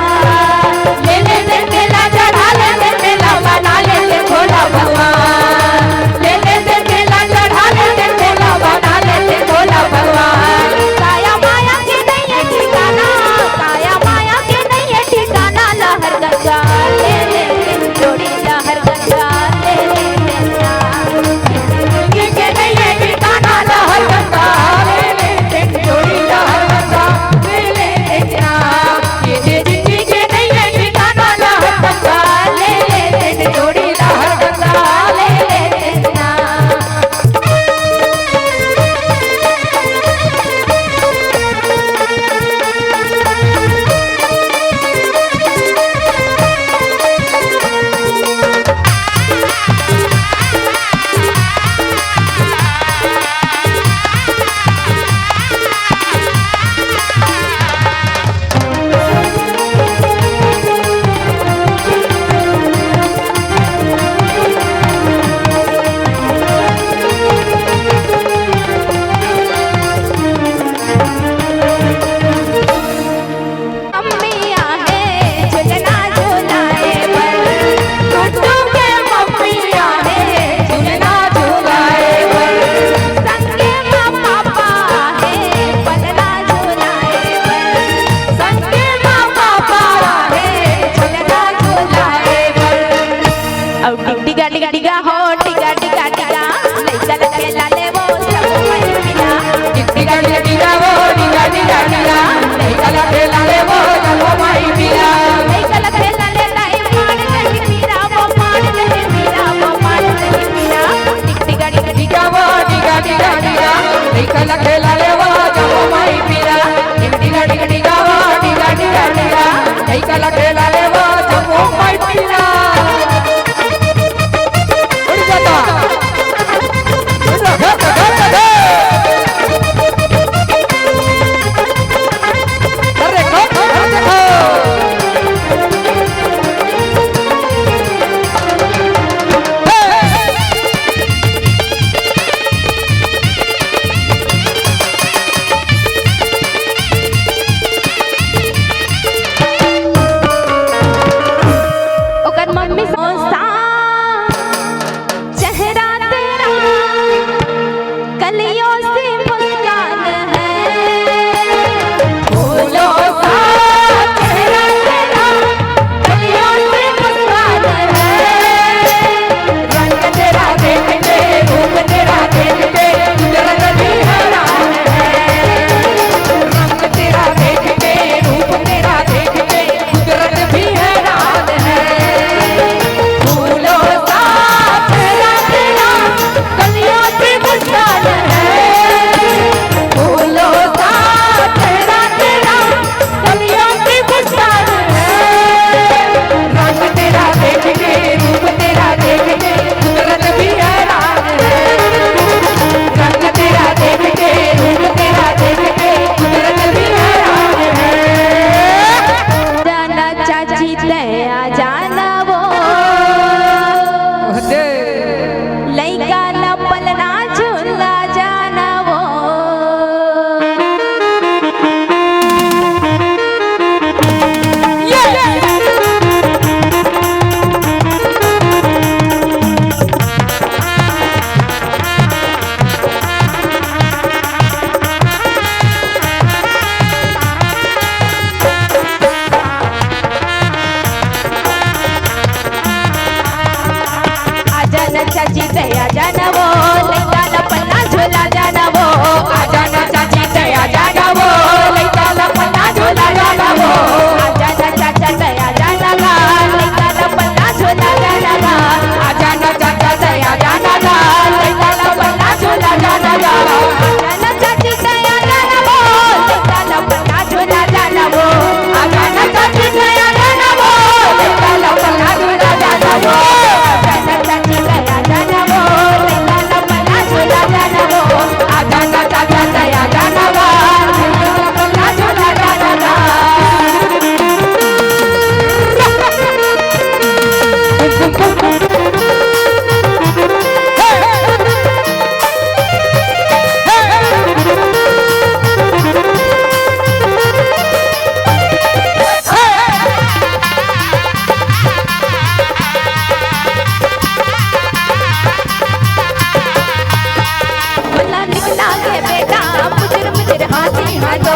बोला निकला के बेटा, मुजर मुजर हाँसी है तो।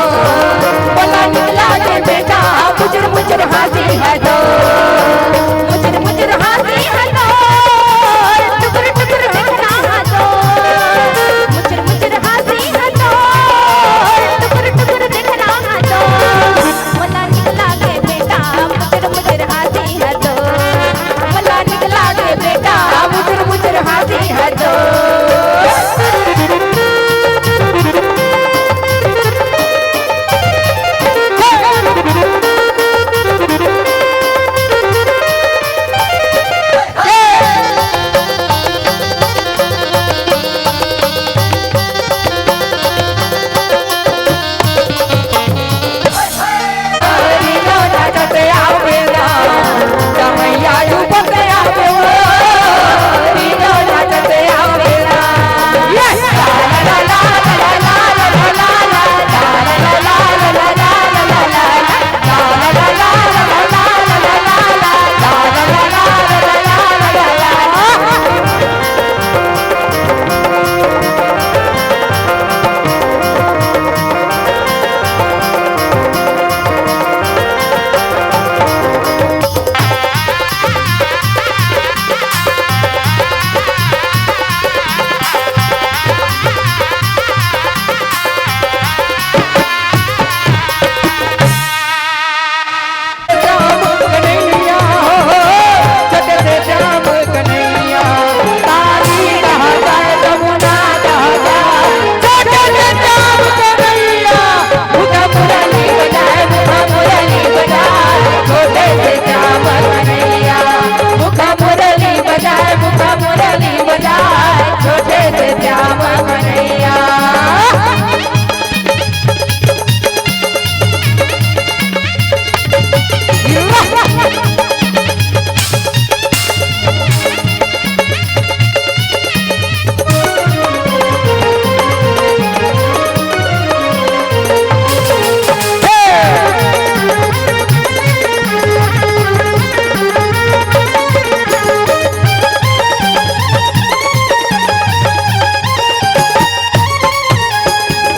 बोला निकला के बेटा, मुजर मुजर हाँसी है तो। मुजर मुजर हाँसी है तो। टुकुर टुकुर देखना है तो। मुजर मुजर हाँसी है तो। टुकुर टुकुर देखना है तो। बोला निकला के बेटा, मुजर मुजर हाँसी है तो। बोला निकला के बेटा, मुजर मुजर हाँसी है तो।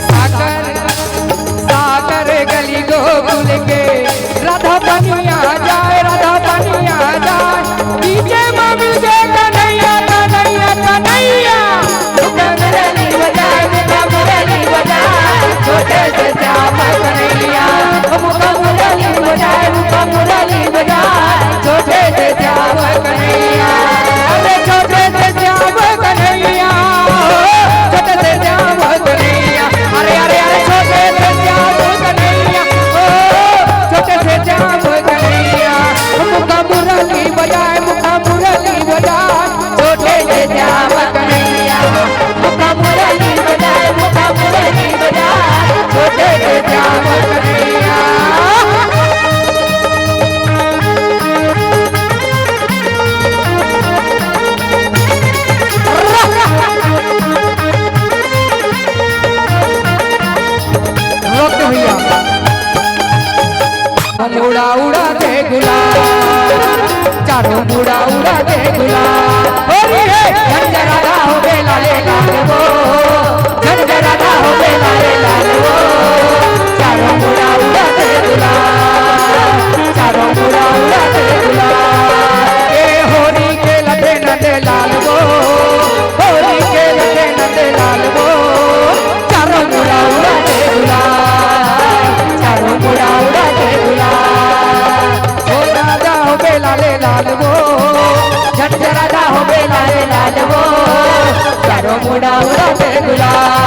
सागर, सागर गली गोकुल के, राधा पनिया जाए, राधा पनिया जाए, डीजे में मिल के कन्हैया, कन्हैया, कन्हैया। मुखा मुरली बजाए, मुखा मुरली बजाए, छोटे से श्याम कन्हैया। मुखा मुरली बजाए, मुखा मुरली बजाए, छोटे से श्याम कन्हैया। अरे छोटे से श्याम कन्हैया, छोटे से श्याम कन्हैया। अरे, अरे, अरे, छोटे से श्याम कन्हैया, ओ, छोटे से श्याम कन्हैया। मुखा मुरली बजाए, मुखा मुरली बजाए, छोटे से श्याम कन्हैया। मुखा मुरली बजाए, मुखा मुरली बजाए, छोटे से श्याम कन्हैया। रोक दे भैया। मुड़ा उड़ा दे गुलाल, चारों मुड़ा उड़ा दे गुलाल। होरी है, झंझरा हो बेला ले लाल वो, झंझरा हो बेला ले लाल वो। चारों मुड़ा उड़ा दे गुलाल, चारों मुड़ा उड़ा दे गुलाल। ए होरी के लठे नंदे लाल वो, होरी के लठे नंदे लाल वो। चारों मुड़ा उड़ा दे गुलाल, चारों मुड़ा उड़ा दे गुलाल। ओ राजा हो बेला ले लाल वो, झंझरा हो बेला ले लाल वो। उड़ा उड़ा के गुलाल।